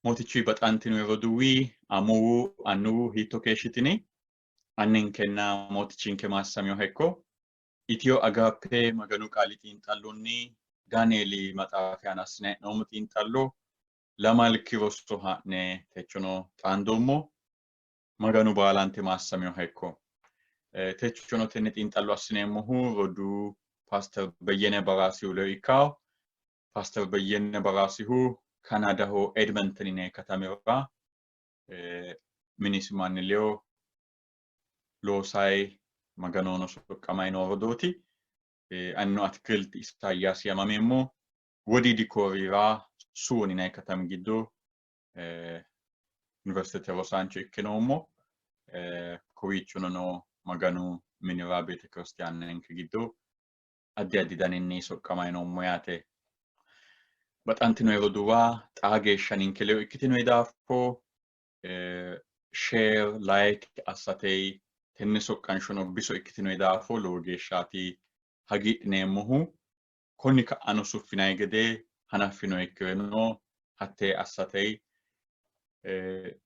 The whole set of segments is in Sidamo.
Mootichuy baxantino roduuwi, amuwu, annuwu hiitto keeshshitini? Anninkenna Mootichinke maassaminoha ikko. Itiyo Agaappe Maganu Qaali xiinxallonni Daanieeli maxaafi aana assinanni hee'noommo xiinxallo lamalki roso haa'ne techono xaandoommo. Maganu baalante maassaminoha ikko. Techono tenne xiinxallo assineemmohu roduu Paaster Beyyene Baraasihu ledo ikkawo. Paaster Beyyene Baraasihu Kanaadaho Edmonton yinanni katamira minisi manni ledo loosayi Maganono soqqamayi noo rodooti. Anino Atikilt Isaayyaasi yaamameemmo. Wodiidi Kooriyira Suwon yinanni katami giddo yuniversitete rosaancho ikke noommo. Kowiichono noo Maganu minira beetekiristiyaanenke giddo addi addi daninni soqqamayi noommo yaate. Baxantino roduuwa xaa geeshsha ninke ledo ikkitino daafo share like assatey tenne soqqanshono biso ikkitino daafo lowo geeshshaati hagiidhineemmohu. Konni ka'ano suffinanni gede hanaffino ikkireno hatte assatey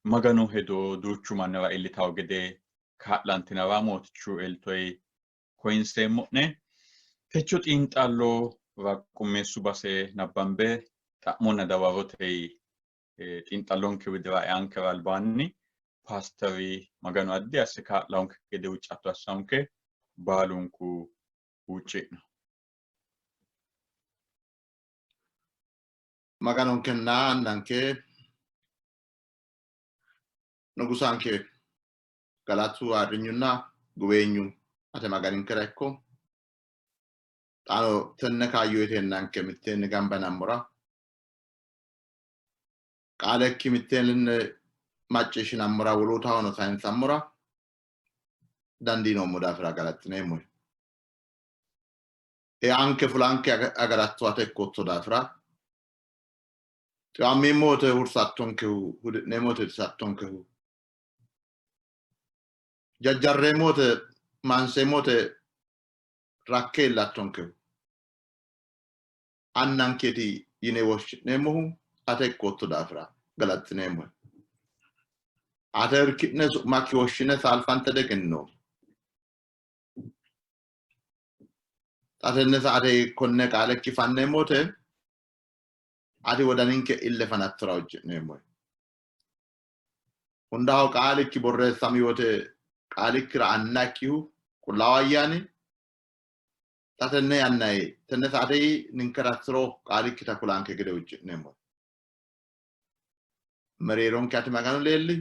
Maganu hedo duuchu mannira iillitawo gede kaa'lantinara Mootichu eltoyi koyinseemmo'ne. Techo xiinxallo qummeessu base nabbambe xa'monna dawarote xiinxallonke widira eankera albaanni paasteri Maganu addi asse kaa'lawonke gede huuccatto assawonke baalunku huucci'no. Maganonkenna Annanke Nugusanke galatu ayirrinyunna guweenyu ate Maganinkera ikko. Xaano tenne kaayyo uyiteennanke mitteenni gamba yinammora qaalekki mitteenni macciishshinammora wolootahono sayinsammora dandiinoommo daafira galaxxineemmohe. Eanke fulanke agaratto ate ikkootto daafira xiwammeemmo wote hursattonkehu, hudi'neemmo wote itisattonkehu, jajjarreemmo wote manseemmo wote rakke iillattonkehu annankeeti yine woshshi'neemmohu ate ikkootto daafira galaxxineemmohe. Ate irki'ne su'makki woshshine saalfante diegenninoommo. Xa tenne saate konne qaalekki fanneemmo wote ati wodaninke ille fanattora huucci'neemmohe. Hundaho qaalikki borreessami wote qaalikkira anna ikkihu Qullaawu Ayyaani xa tenne yannayi tenne saate ninkera tiro qaalikkita kulanke gede huucci'neemmohe. Mereeronke ati Maganu leelli,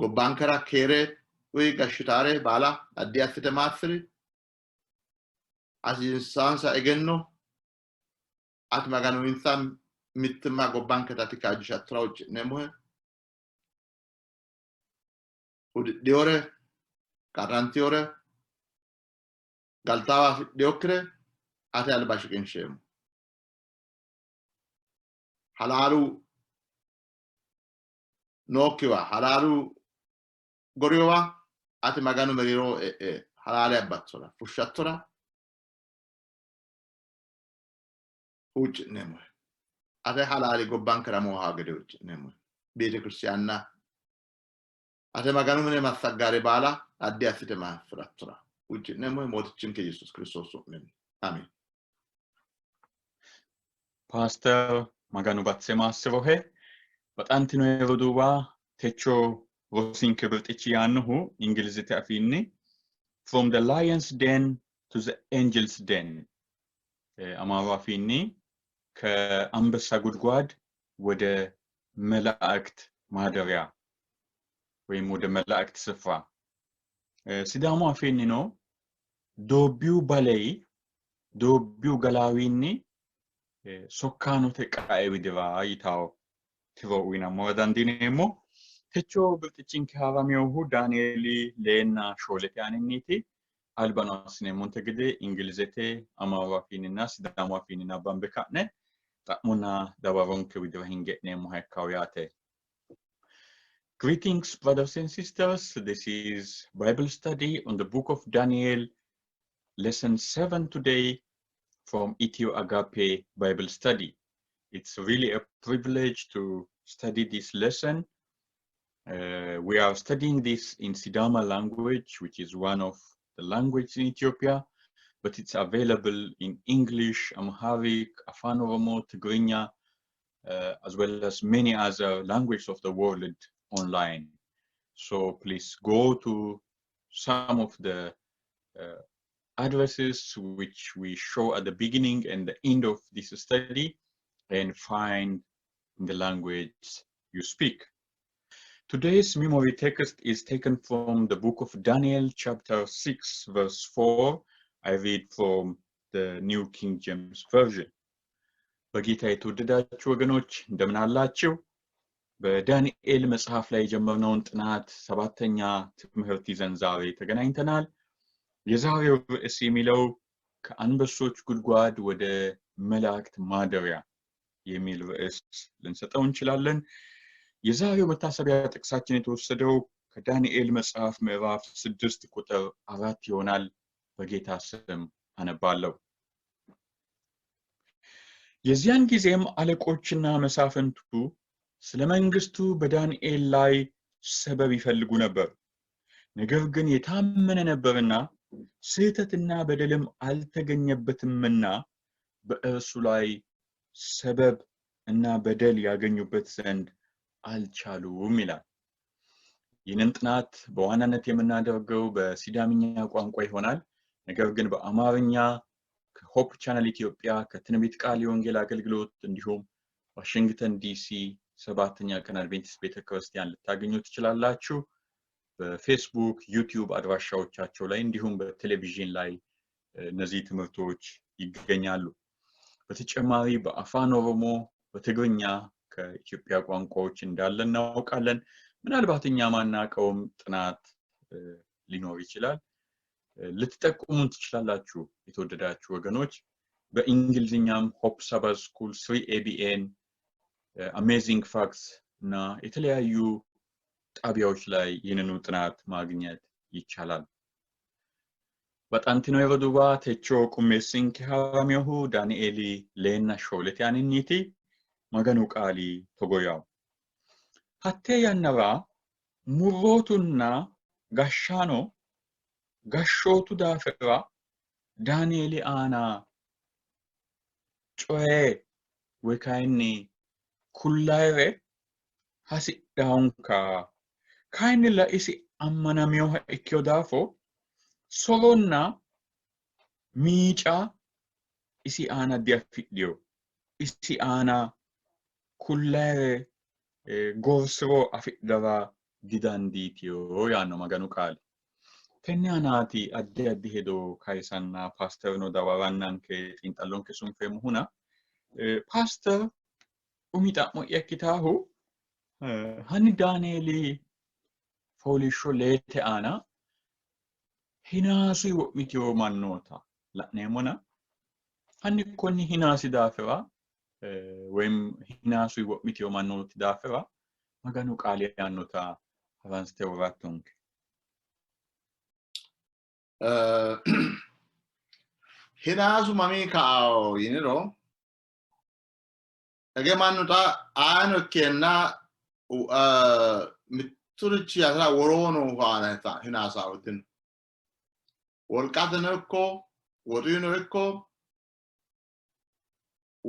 gobbankera keere uyi, gashshitaare baala addi assite maassi'ri, hasiisansa egenno ati Maganu insa mittimma gobbanketa ati kaajjishattora huucci'neemmohe. Hudidhiyore, qarrantiyore, galtaawa afidhiyokkire ate alba shiqinsheemmo. Halaalu nookkiwa, halaalu goriyowa ati Maganu mereero e'e halaale abbattora, fushshattora huucci'neemmohe. Ate halaali gobbankera mooha gede huucci'neemmohe. Beetekiristiyaanna ate Maganu mine massaggaare baala addi assite maassi'rattora huucci'neemmohe Mootichinke Yesuus Kiristoos su'minni. Amin. Paaster Maganu batse maassi'rohe. Baxantino roduuwa techo rosinke birxichi yaannohu Ingilizete afiinni From the Lion's Den to the Angel's Den Amaaru afiinni ከአንበሳ ጉድጓድ ወደ መላእክት ማደሪያ ወይም ወደ መላእክት ስፍራ Sidaamu afiinnino doobbiyu balei doobbiyu galaawiinni sokkaanote qae widira yitawo tiro uyinammora dandiineemmo. Techo birxichinke haaraminohu Daanieeli leenna shoolete aaninniiti. Albano assineemmonte gede Ingilizete, Amaaru afiinninna Sidaamu afiinni nabbambe ka'ne xa'monna dawaronke widira hinge e'neemmoha ikkawo yaate. Greetings, brothers and sisters. This is Bible study on the book of Daniel, lesson 7 today from Ethio Agape Bible Study. It's really a privilege to study this lesson. We are studying this in Sidama language, which is one of the languages in Ethiopia, but it's available in English, Amharic, Afan Oromo, Tigrinya, as well as many other languages of the world online. So please go to some of the addresses which we show at the beginning and the end of this study and find in the language you speak. Today's memory text is taken from the book of Daniel, chapter 6, verse 4. I read from the New King James Version. በጌታ የተወደዳችሁ ወገኖች፣ እንደምን አላችሁ? በዳንኤል መጽሐፍ ላይ የጀመርነውን ጥናት ሰባተኛ ትምህርት ይዘን ዛሬ ተገናኝተናል። የዛሬው ርዕስ የሚለው ከአንበሶች ጉድጓድ ወደ መላእክት ማደሪያ የሚል ርዕስ ልንሰጠው እንችላለን። የዛሬው መታሰቢያ ጥቅሳችን የተወሰደው ከዳንኤል መጽሐፍ ምዕራፍ 6 ቁጥር 4 ይሆናል። በጌታ ስም አነባለሁ። የዚያን ጊዜም አለቆችና መሳፍንቱ ስለ መንግስቱ በዳንኤል ላይ ሰበብ ይፈልጉ ነበር። ነገር ግን የታመነ ነበርና ስህተትና በደልም አልተገኘበትምና በእርሱ ላይ ሰበብ እና በደል ያገኙበት ዘንድ አልቻሉም ይላል። ይህንን ጥናት በዋናነት የምናደርገው በሲዳምኛ ቋንቋ ይሆናል። ነገር ግን በአማርኛ ከ Hope Channel ኢትዮጵያ፣ ከትንቢት ቃል የወንጌል አገልግሎት እንዲሁም ዋሽንግተን ዲሲ ሰባተኛ ቀን አድቬንቲስት ቤተክርስቲያን ልታገኙ ትችላላችሁ። በፌስቡክ፣ ዩቲዩብ አድራሻዎቻቸው ላይ እንዲሁም በቴሌቪዥን ላይ እነዚህ ትምህርቶች ይገኛሉ። በተጨማሪ በአፋን ኦሮሞ፣ በትግርኛ ከኢትዮጵያ ቋንቋዎች እንዳለ እናውቃለን። ምናልባት እኛ ማናውቀውም ጥናት ሊኖር ይችላል። ልትጠቁሙን ትችላላችሁ። የተወደዳችሁ ወገኖች፣ በእንግሊዝኛም Hope Sabbath School፣ 3ABN፣ Amazing Facts እና የተለያዩ ጣቢያዎች ላይ ይህንኑ ጥናት ማግኘት ይቻላል። Baxantino roduuwa, techo qummeessinke haraminohu Daanieeli 24 aaninniiti. Maganu qaali togo yawo. Hattee yannara murrootunna gashshaano gashshootu daafira Daanieeli aana coye woy kayinni kullayire hasidhawonka. Kayinnilla isi ammanaminoha ikkino daafo soronna miica isi aana diafidhino. Isi aana kullayire gorsiro afidhara didandiitino yaanno Maganu qaali. Tenne aanaati addi addi hedo kayisanna paasterino dawarannanke xiinxallonke sunfeemmohuna, paaster, umi xa'mo'ya ikkitaahu hanni Daanieeli fooliishsho 4te aana hinaasuyi wo'mitiyo mannoota la'neemmona, hanni konni hinaasi daafira ወይም hinaasuyi wo'mitiyo mannooti daafira Maganu qaali yaannota haransite worrattonke. Hinaasu mamii ka'ao yiniro, ege mannu xa ayino ikkeenna mitturichi asira woroo noohu aana hinaasahu dino. Wolqateno ikko woxuyino ikko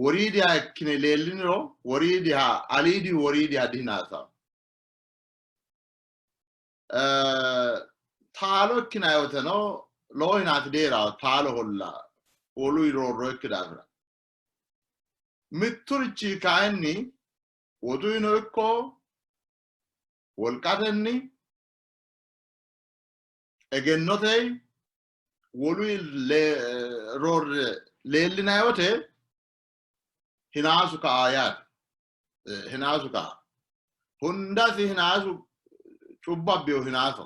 woriidiha ikkine leelliniro woriidiha aliidihu woriidiha dihinaasaho. Taalo ikkinanni woteno lowo hinaasi dihee'rawo, taaloholla wolu roorro ikki daafira. Mitturichi kayinni woxuyino ikko wolqatenni egennote wolu roorre leellinanni wote hinaasu ka'a yaate. Hinaasu ka'a. Hundasi hinaasu cubbo abbiyo hinaaso.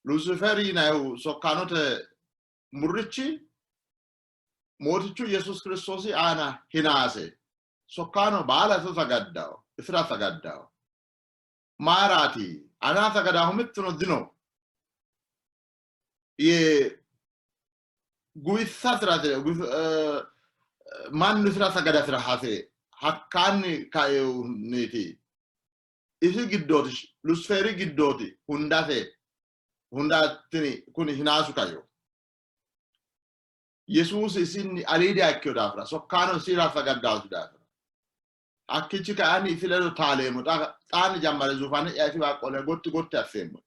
Lusiferi yinannihu sokkaanote murrichi Mootichu Yesuus Kiristoosi aana hinaase sokkaano baala iso sagaddawo, isira sagaddawo. Mayiraati? Anera sagadaahu mittuno dino yee guwissasira Mannu isira sagadasira hase hakkaanni kaehunniiti. Isi giddooti, Lusifeeri giddooti hundase hunda tini kuni hinaasu kayo. Yesuusi isinni aliidiha ikkino daafira sokkaano isira sagaddaasi daafira hakkichi kayinni isi ledo taaleemmo xaanni jammare zuufane'ya isiwa qole gotti gotti asseemmo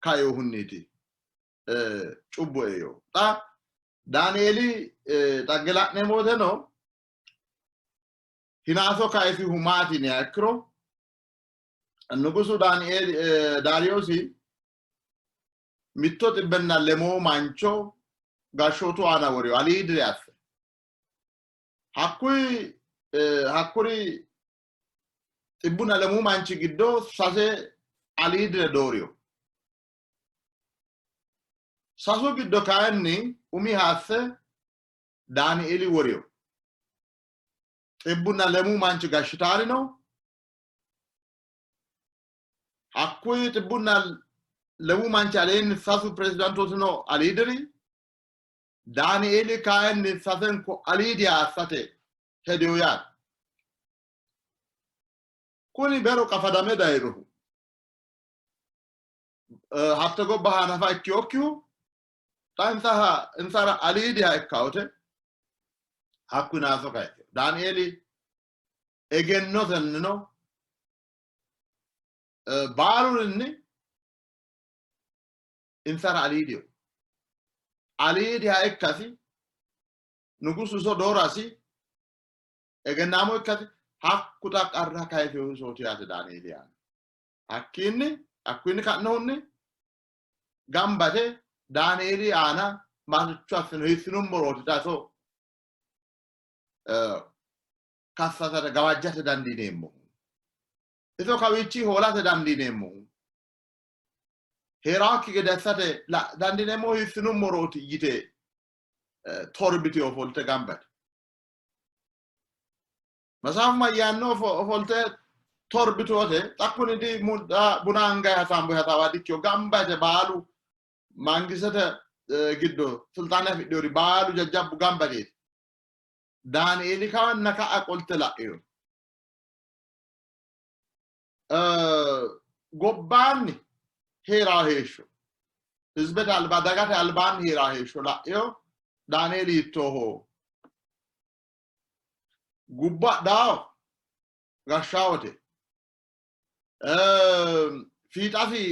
kainohunniiti cubbu eino. Xa Daanieeli xagge la'neemmo woteno hinaaso kayisihu maati yiniha ikkiro nugusu Daanieeli Daariyoosi mitto xibbenna lemoo mancho gashshootu aana worino aliidire asse. Hakkuyi hakkuri xibbunna lemuu manchi giddo sase aliidire doorino. Sasu giddo kayinni umiha asse Daanieeli worino. Xibbunna lemuu manchi gashshitaari no. Hakkuyi xibbunna lemuu manchi aleenni sasu pirezidaantooti no aliidiri. Daanieeli kayinni sasenko aliidiha assate hedino yaate. Kuni bero qafadame dayinohu hatte gobba hanafa ikkinokkihu xa insaha insara aliidiha ikkawote hakku hinaaso kayise Daanieeli egennotennino baalurinni insara aliidiho. Aliidiha ikkasi nugusu iso doorasi egennaamo ikkasi hakku xa qarra kayisinohu isooti yaate Daanieeli yaanno. Hakkiinni hakkuinni ka'nohunni gambate Daanieeli aana maricho assino hiissinummorooti xa iso kassasate gawajjate dandiineemmohu. Iso kawiichi hoolate dandiineemmohu. Hee'raakki gede assate dandiineemmohu hiissinummorooti yite torbite ofolte gambate. Masaafu mayyaanno ofolte torbitoote xa kuni di buna angayi hasaamboyi hasaawa dikkiyo gamba yite baalu mangisete giddo silxaane afidhinori baalu jajjabbu gamba yeeti. Daanieeli kawanna ka'a qolte la'ino. Gobbaanni hee'raa heeshsho hizbete alba dagate albaanni hee'raa heeshsho la'ino. Daanieeli hiittooho? Gubba adhaaho gashshaawote. Fiixasi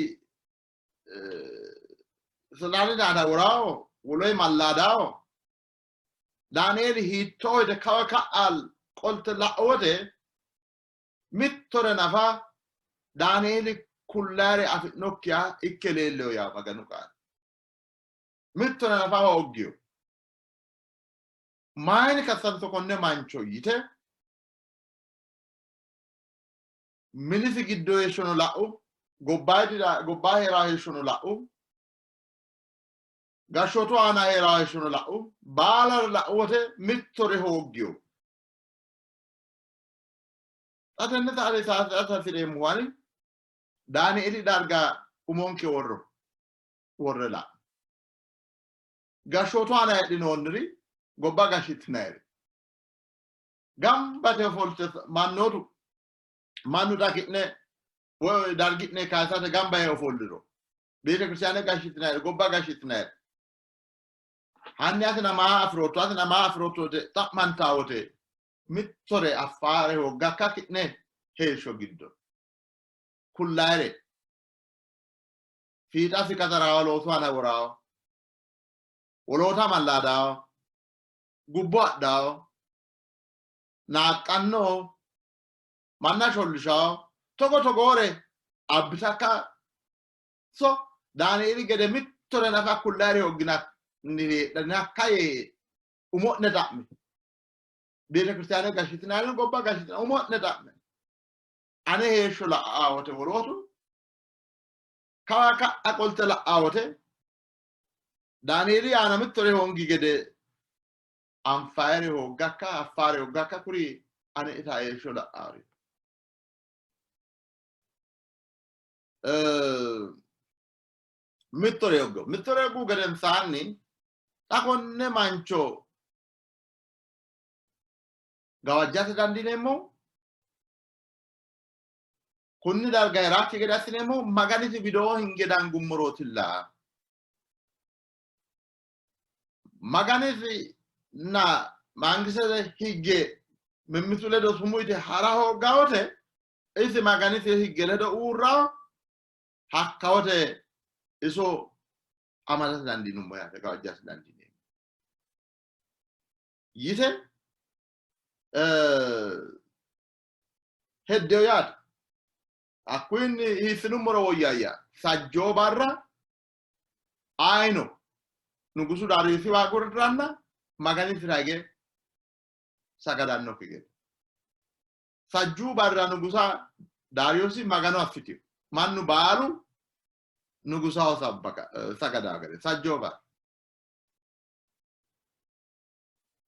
silxaanete aana woraaho wole mallaadaaho. Daanieeli hiittoo yite kawa ka'a qolte la'u wote mittore nafa Daanieeli kullaare afi'nokkiha ikke leellino yaa Maganu qaali. Mittore nafa hooggiyo. Mayini kassanto konne mancho yite minisi giddo heeshshono la'u, gobba hee'ra heeshshono la'u, gashshootu aana hee'ra heeshshono la'u, baalare la'u wote mittore hooggiyo. Xa tenne saate saate hasi'reemmohu ani Daanieeli darga umonke worro worre la'no. Gashshootu aana heedhinoonniri gobba gashshitinayiri gambate ofolte mannootu mannu xa ki'ne woy dargi'ne kayisate gamba yee ofolliro beetekiristiyaane gashshitinayiri gobba gashshitinayiri hanni atina maa afirootto atina maa afirootto yite xa'mantaa wote mittore affaare hooggakka ki'ne heeshsho giddo kullayire fiixasi qaxaraawa loosu aana woraawo woloota mallaadaawo gubbo adhaawo naaxxanno manna shollishawo togo togoore abbitakka so Daanieeli gede mittore nafa kullayire hoogginanni heedhanakka yee umo'ne xa'me. Beetekiristiyaane gashshitinanni gobba gashshitinanni umo'ne xa'me. Ane heeshsho la'aa wote wolootu kawa ka'a qolte la'aa wote Daanieeli aana mittore hoongi gede anfayere hooggakka affaare hooggakka kuri ane ita heeshsho la'aari. Mittore hooggo mittore hooggu gedensaanni xa konne mancho Gawajjate dandiineemmohu kunni darga hee'rakki gede assineemmohu Maganisi widoo hinge dangummorootilla. Maganisinna mangisete higge mimmitu ledo sumuu yite ha'ra hoogga wote isi Maganisi higge ledo uurra hakkawote iso amadate dandiinummo yaate gawajjate dandiineemmo yite heddeyo yaate. Hakkuyinni hiissinummoro woyyayya sajjoo barra ayino nugusu Daariyoosiwa agurranna Maganisira hige sagadannokki gede. Sajjuu barra nugusa Daariyoosi Magano assitino. Mannu baalu nugusaho sagadaa gede sajjoo barra.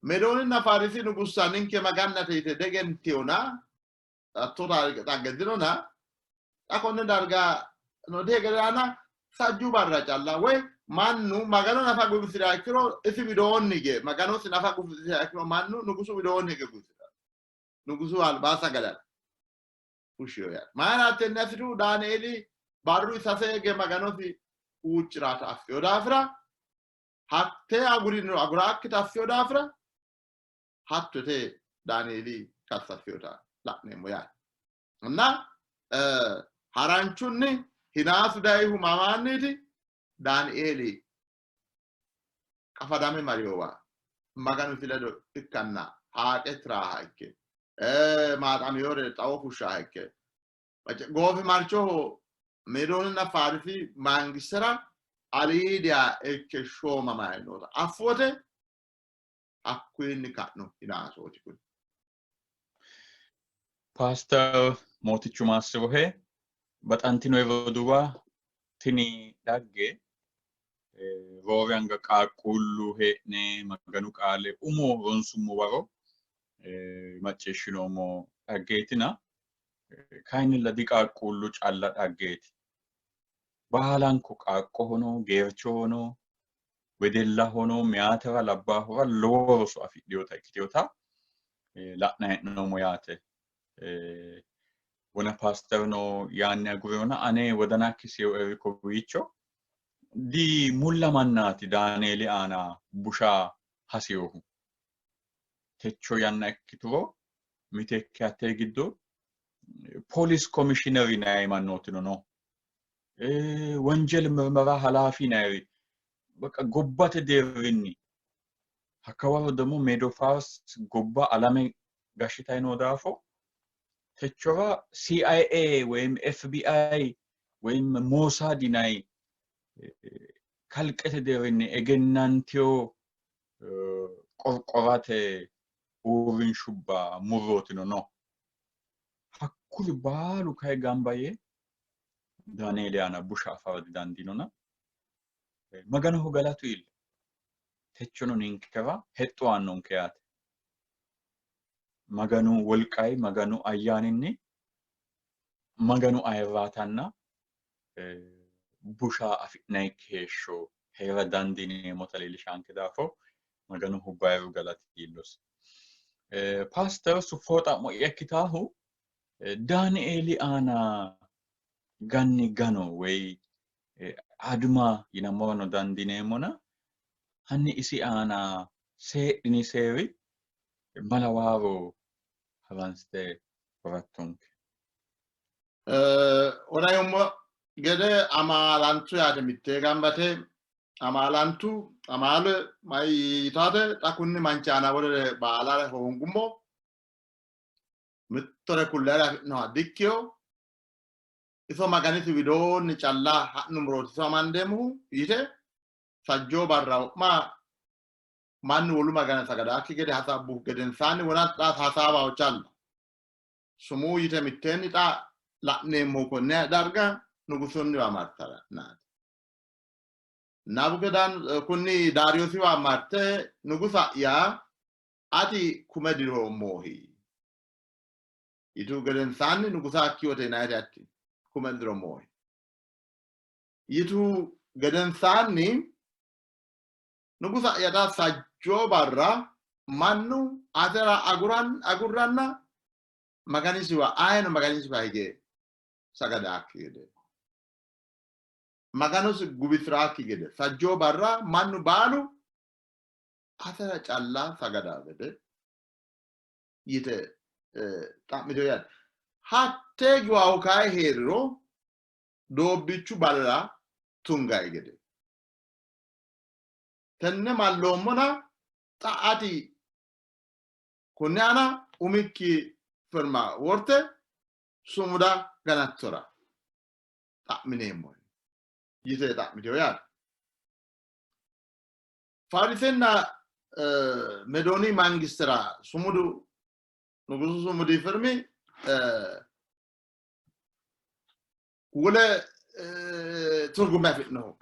Medooninna Faarisi nugussa ninke magannate yite degentiyona hatto xagge dinona xa konne darga no dihegerana sajju barra calla woy mannu Magano nafa guwisi'ra ikkiro isi widoonni hige Maganosi nafa guwisi'ra ikkiro mannu nugusu widoonni hige guwisi'ra nugusu albaa sagadara fushshiyo yaate. Mayira tenne assitu? Daanieeli barru sase hige Maganosi huucci'rata affino daafira hattee agurino aguraakkita affino daafira hatto yite Daanieeli kassassinota la'neemmo yaate. እና haranchunni hinaasu dayihu mamaanniiti Daanieeli qafadame mariyowa Maganu isi ledo ikkanna haaqe tiraaha ikke maaxamiyore xawo fushshaaha ikke goofimarchoho Meedooninna Faarisi mangistera aliidiha ikke shoomamayi noota affu wote hakkuyinni ka'no hinaasooti kuni. Paaster Mootichu Maassirohe, baxantino roduuwa, tini dhagge roore anga qaaqquullu hee'ne Maganu qaale umo ronsummo waro macciishshinoommo dhaggeetina, kayinnilla diqaaqquullu calla dhaggeeti. Baalanko qaaqqohono, geerchohono, wedellahono, meyaatera, labbaahura lowo roso afidhinota ikkitinota la'nanni hee'noommo yaate. Wona paasterno yaanni agurewona ane wodanakki siyoeri kowiicho di mulla mannaati Daanieeli aana busha hasiyohu. Techo yanna ikkituro miteekke hattee giddo polis komishineri yinanni mannootino no. Wonjel mirmara halaafi yinanniri baqa gobbate deerrinni hakkawaro ደግሞ ሜዶ ፋርስ gobba alame gashshitanni noo daafo techora CIA ወይም FBI ወይም Mossad yinanni kalqete deerrinni egennantino qorqorate uurrinshubba murrootino no. Hakkuri baalu kayi gamba yee Daanieeli aana busha afara didandiinona Maganoho galatu iillo. Techono ninkera hexxo aannonke yaate. Maganu wolqayi, Maganu ayyaaninni, Maganu ayirraatanna busha afi'nayikki heeshsho hee'ra dandiineemmota leellishaanke daafo Maganoho bayiru galati iillosi. Paaster Suffo xa'mo'ya ikkitaahu Daanieeli aana ganni gano woy adma yinammorano dandiineemmona hanni isi aana seedhini seeri malawaaro haransite worattonke. Wona gede amaalantu yaate mittee gambate amaalantu amaale mayitate xa kunni manchi aana wolere baalare hoongummo mittore kullere afi'noha dikkiyo iso Maganisi widoonni calla ha'numorooti iso amandeemmohu yite sajjoo barra wo'ma mannu wolu magana sagadaakki gede hasaabbuhu gedensaanni wona xa hasaawaho calla sumuu yite mitteenni xa la'neemmohu konne darga nugusunniwa martara naati. Nabukedan kunni Daariyosiwa marte nugusa'ya ati kume diro moohi. Yitu gedensaanni nugusa akkiyote yinayite ati kume diro moohi. Yitu gedensaanni nugusa'ya xa sajjoo barra Mannu atera agurranna Maganisiwa ayino Maganisiwa hige sagadaakki gede, Maganosi guwisi'raakki gede, sajjoo barra mannu baalu atera calla sagadaa gede yite xa'mito yaate. Hattee giwaahu kayi hee'riro doobbichu balera tungayi gede. Tenne malloommona xa ati kunni aana umikki firma worte sumuda ganattora xa'mineemmohe yite xa'mitino yaate. Faarisenna Medooni mangistera sumudu nugusu sumudi firmi wole turgume afi'noho.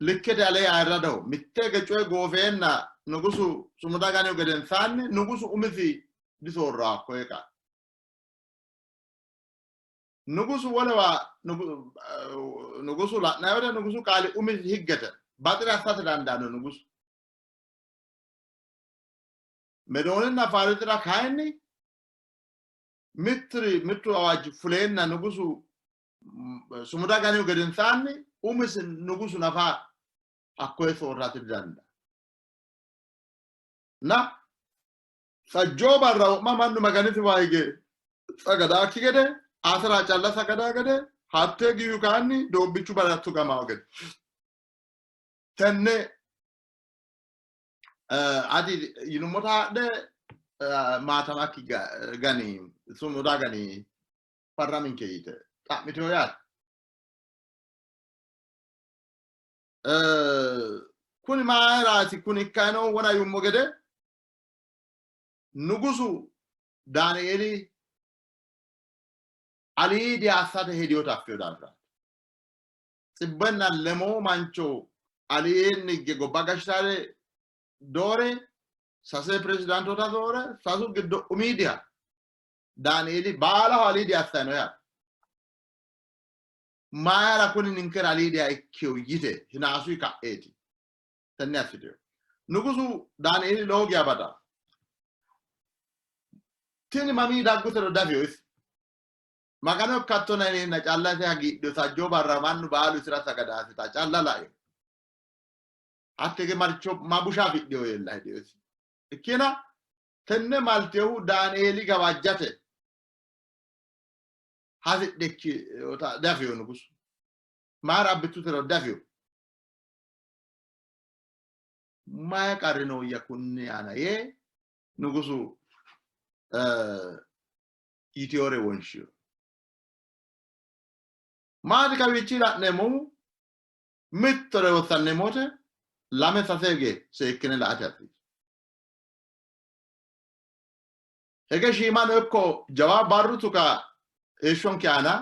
Likkete alee ayirradoho. Mitte coye goofeenna nugusu sumuda ganihu gedensaanni nugusu umisi disoorraho hakkoye qaale. Nugusu wolewa nugusu la'nanni woyte nugusu qaali umisi higgete. Baxire assate dandaanno nugusu. Medooninna Faarisira kayinni mitturi mittu awaajji fuleenna nugusu sumuda ganihu gedensaanni umisi nugusu nafa hakkoye soorrate didandaanno. Na sajjoo barra wo'ma mannu Maganisiwa hige sagadaakki gede, asira calla sagadaa gede, hattee giwihu kayinni doobbichu barra tugamaa gede. Tenne ati yinummota haadhe maatamakki gani, sumuda gani, farraminke yite xa'mitino yaate. Kuni mayiraati kuni ikkanni noohu wona yuummo gede nugusu Daanieeli aliidi assate hedinota affino daafiraati. Xibbenna lemoo mancho aliyeenni higge gobba gashshitare doore sase pirezidaantoota doore sasu giddo umiidiha Daanieeli baalaho aliidi assanno yaate. Mayira kuni ninkera aliidiha ikkino yite hinaasuyi ka'eeti tenne assitino. Nugusu Daanieeli lowo geya baxanno. Tini mamii daggusero dafino isi. Magano ikkattona yineenna calla isi hagiidhino sajjoo barra mannu baalu isira sagadaasita calla laino. Hatte hige marcho ma busha afidhino yeella hedino isi. Ikkina tenne maltinohu Daanieeli gawajjate hasidhe ikkinota diafino nugusu. Mayira abbitutero diafino. Mayi qarri nooyya kunni aana yee nugusu yitiyore wonshino. Maati kawiichi la'neemmohu mittore wossanneemmo wote lame sase hige seekkine la''ate hasiisanno. Hige shiimano ikko jawa barru tuqa heeshshonke aana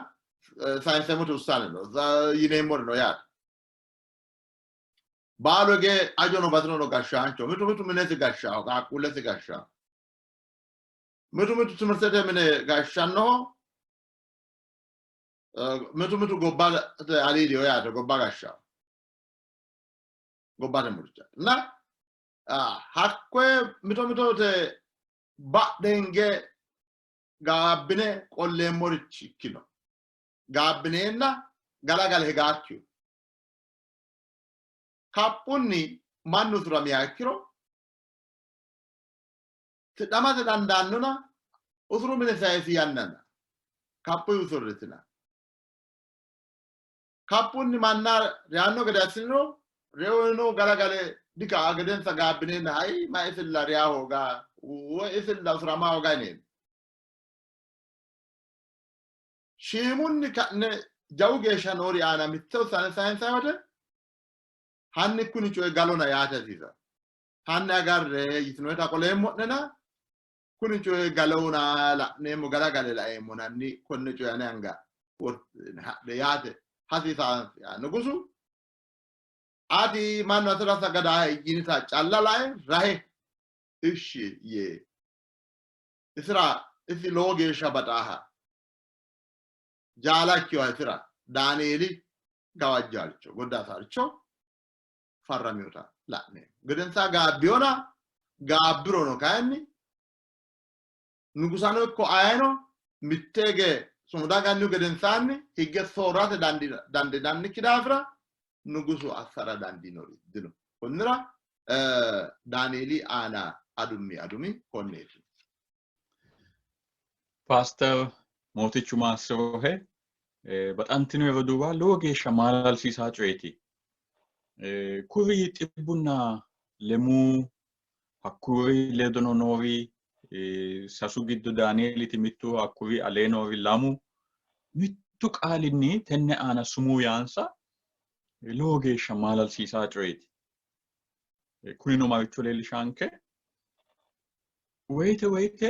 sayinseemmoti ussaane no yineemmori no yaate. Baalu hige ajono batirono gashshaancho, mitu mitu minesi gashshaho, qaaqquullesi gashshaho, mitu mitu timirtete mine gashshannoho, mitu mitu gobbate aliidiho yaate, gobba gashshaho, gobbate murcha na hakkoye mito mitote badhenge gaabbine qolleemmorichi ikkino, gaabbineenna galagale higaakkiyo. Kaphunni mannu usuramiha ikkiro tidhamate dandaannona usuru mine sayisi yannana kaphuyi usurritina. Kaphunni manna reyanno gede assiniro reyono galagale dikaa gedensa gaabbineenna hayi ma isilla reya hooga woy isilla usurama hooga yineemmo. Shiimunni ka'ne jawu geeshsha noori aana mitte ussane sayinsanni wote hanni kuni coyi galona yaate hasiisanno. Hanni agarre yitinoeta qoleemmo'nena kuni coyi galona la'neemmo galagale laeemmonanni konne coye ane anga hadhe yaate hasiisanno. Nugusu ati mannu atera sagadahe yinita calla lae rahe ishshi yee isira isi lowo geeshsha baxaaha jaala ikkinoha isira Daanieeli gawajjaaricho goddaasaricho farraminota la'neemmo. Gedensaa gaabbiyona Gaabbirono kayinni nugusano ikko ayeno mitteege sumuda gannihu gedensaanni higge soorrate dandiinannikki daafira nugusu assara dandiinori dino. Konnira Daanieeli aana adummi adumi konneeti. Paaster Mootichu maassirohe. Baxantino roduuwa, lowo geeshsha maalalsiisaa coyeeti. Kuri xibbunna lemuu hakkuri ledono noori sasu giddo Daanieeliti mittu, hakkuri alee noori lamu mittu qaalinni tenne aana sumuu yaansa lowo geeshsha maalalsiisaa coyeeti. Kunino maricho leellishaanke? Woyite woyite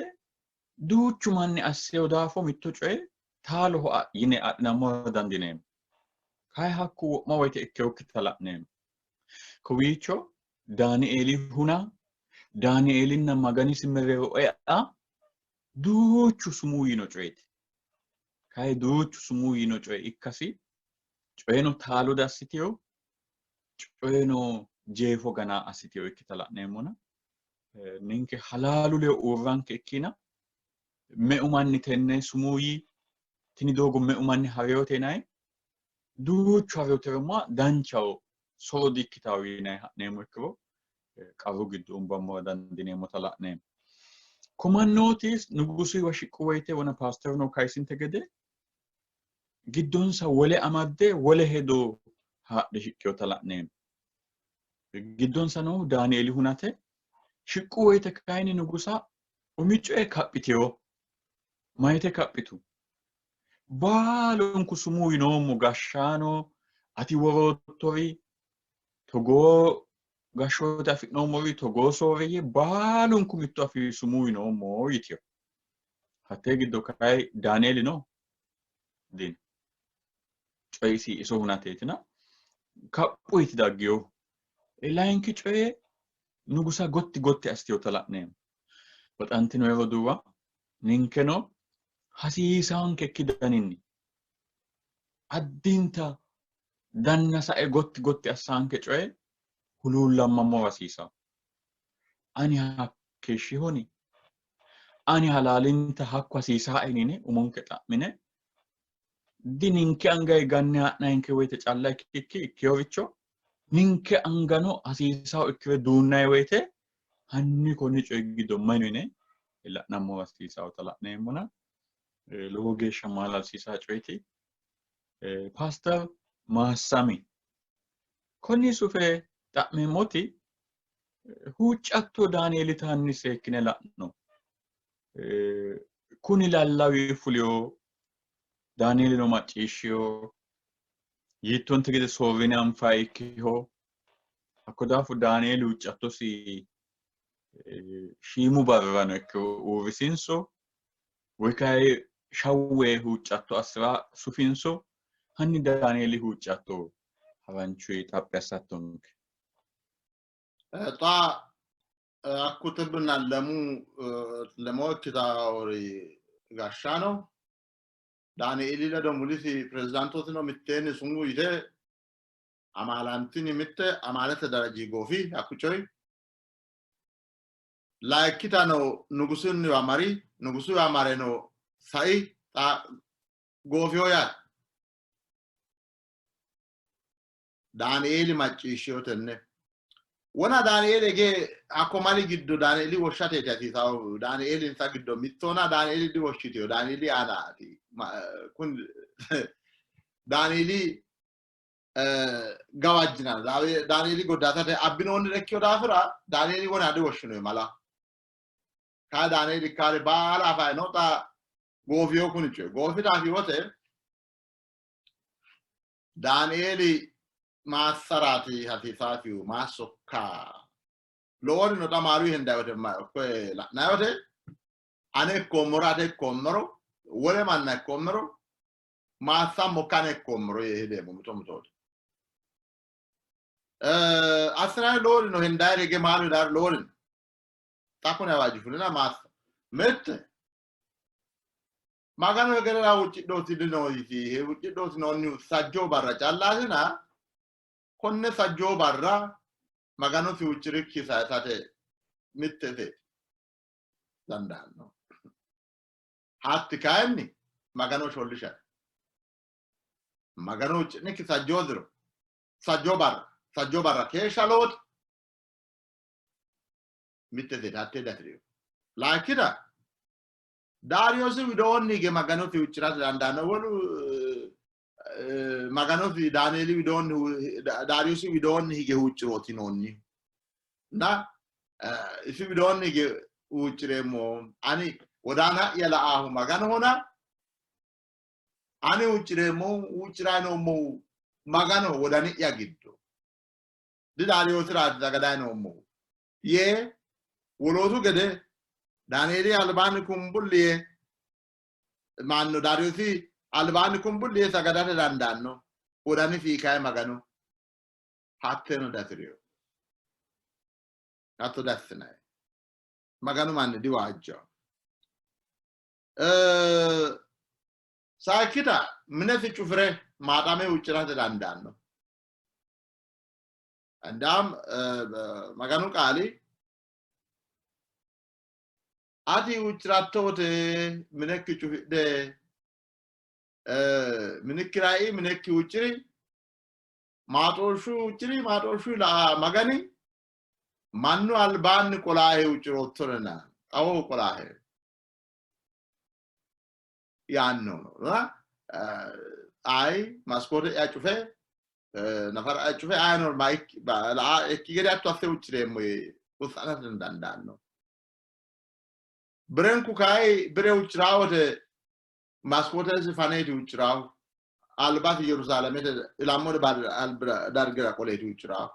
duuchu manni asseyo daafo mitto coye taaloho yine adhinammora dandiineemmo. Kayi hakku wo'ma woyite ikkinokkita la'neemmo. Kowiicho Daanieeli huna, Daanieelinna Maganisi mereero ea duuchu sumuu yiino coyeeti. Kayi duuchu sumuu yiino coye ikkasi coyeno taalo dassiteyo, coyeno jeefo gana assiteyo ikkita la'neemmona ninke halaalu ledo uurranke ikkina meu manni tenne sumuu yii, tini doogo meu manni hariyote yinanni, duuchu hariyoteromma danchaho soro dikkitawo yinanni ha'neemmo ikkiro qarru giddo umbammora dandiineemmota la'neemmo. Komannooti nugusuyiwa shiqqu woyite wona paasterino kayisinte gede giddonsa wole amadde wole hedo haadhe shiqqinota la'neemmo. Giddonsa noohu Daanieeli hunate shiqqu woyite kayinni nugusa umi coye kaphiteyo. Mayite kaphitu? Baalunku sumuu yinoommo gashshaano ati woroottori togoo gashshoote afi'noommori togoo sooreeyye baalunku mittu afii sumuu yinoommo yiteyo. Hattee giddo kayi Daanieeli no? Dino. Coyisi iso hunateetina kaphu yiti daggiyo. Layinki coye nugusa gotti gotti assiteyota la'neemmo. Baxantino roduuwa, ninkeno hasiisaankekki daninni addinta danna sae gotti gotti assaanke coye huluullammammora hasiisanno. Ani hakkeeshshihoni? Ani halaalinta hakku hasiisaae yine umonke xa'mine di ninke angayi ganne ha'nayinke woyite calla ikkikki ikkeyoricho ninke angano hasiisaho ikkire duunnayi woyite hanni konni coyi giddo mayi no yine la'nammo hasiisahota la'neemmona lowo geeshsha maalalsiisaa coyiti. Paaster Maassami, konni sufe xa'meemmoti huuccatto Daanieelita hanni seekkine la'no. Kuni lallawi fuliyo, Daanieelino macciishshiyo, yiittonte gede soorrine anfayi ikkiho. Hakko daafo Daanieeli huuccattosi shiimu barrano ikkiro uurrisinso woy kayi shawwe huuccatto assi'ra sufinso? Hanni Daanieeli huuccatto haranchuyi xaphi assattonke. Xa hakku xibbinna lemu lemoo ikkitaori gashshaano Daanieeli ledo mulisi pirezidaantootino mitteenni sumuu yite amaalantini mitte amaalete daraji goofi hakku coyi. Layikkitano nugusunniwa mari, nugusuwa mareno sai, xa goofiho yaate. Daanieeli macciishshino tenne. Wona Daanieeli ege hakko mali giddo Daanieeli woshshateeti hasiisawo. Daanieeli insa giddo mittona Daanieeli diwoshshitino. Daanieeli aanaati. Kun Daanieeli gawajjinara Daanieeli goddaasate abbinoonnire ikkino daafira Daanieeli wona diwoshshino mala. Kaa Daanieeli kaare baala afayi no xa goofiyo kuni coyi. Goofi daafi wote Daanieeli maassaraati hasiisaasihu maassokka? Loworino xa maalu hendayi wote koye la'nayi wote ane ikkoommoro ate ikkoommoro wole manna ikkoommoro maassammokka ane ikkoommoro yee hedeemmo mito mitooti. Assinanni loworino hendayiri hige maalu hedaari loworino. Xa kuni awaajji fulina maassa. Mitte Maganu hegerera huuccidhooti dino yiti huuccidhooti noonnihu sajjoo barra callaatina konne sajjoo barra Maganosi huucci'rikki sayisate Mittete dandaanno. Hatti kayinni Magano shollishate. Magano huucci'nikki sajjoo diro, sajjoo barra, sajjoo barra keeshsha lowote. Mittete hattee diafi'rino. Laakkita Daariyoosi widoonni hige Maganosi huucci'rate dandaanno. Wolu Maganosi Daanieeli widoonni Daariyoosi widoonni hige huucci'rooti yinoonni. Na isi widoonni hige huucci'reemmo. Ani wodana'ya la'aahu Maganohona ani huucci'reemmohu huucci'ranni noommohu Maganoho wodani'ya giddo. Didaariyoosiraati sagadanni noommohu yee wolootu gede Daanieeli albaanni kumbulli yee maanno Daariyoosi albaanni kumbulli yee sagadate dandaanno. Wodanisi kayi Maganu hatteeno diafi'rino. Hatto diassinanni. Maganu manni diwaajjanno. Sayikkita minesi cufire maaxame huucci'rate dandaanno. Andaam Maganu qaali ati huucci'ratto wote minekki cufidhe minikkira ei minekki huucci'ri maaxooshshu huucci'ri maaxooshshu la'a Magani mannu albaanni qolaahe huucci'roottorena xawoho qolaahe yaanno no. Ayi maskoote'ya cufe nafara'ya cufe ayino la'a ikki gede hatto asse huucci'reemmo yee wossa'nate dandaanno. Birenku kayi bire huucci'raa wote maskootesi faneeti huucci'raahu. Albasi Yerusaalamete ilammode dargira qoleeti huucci'raahu.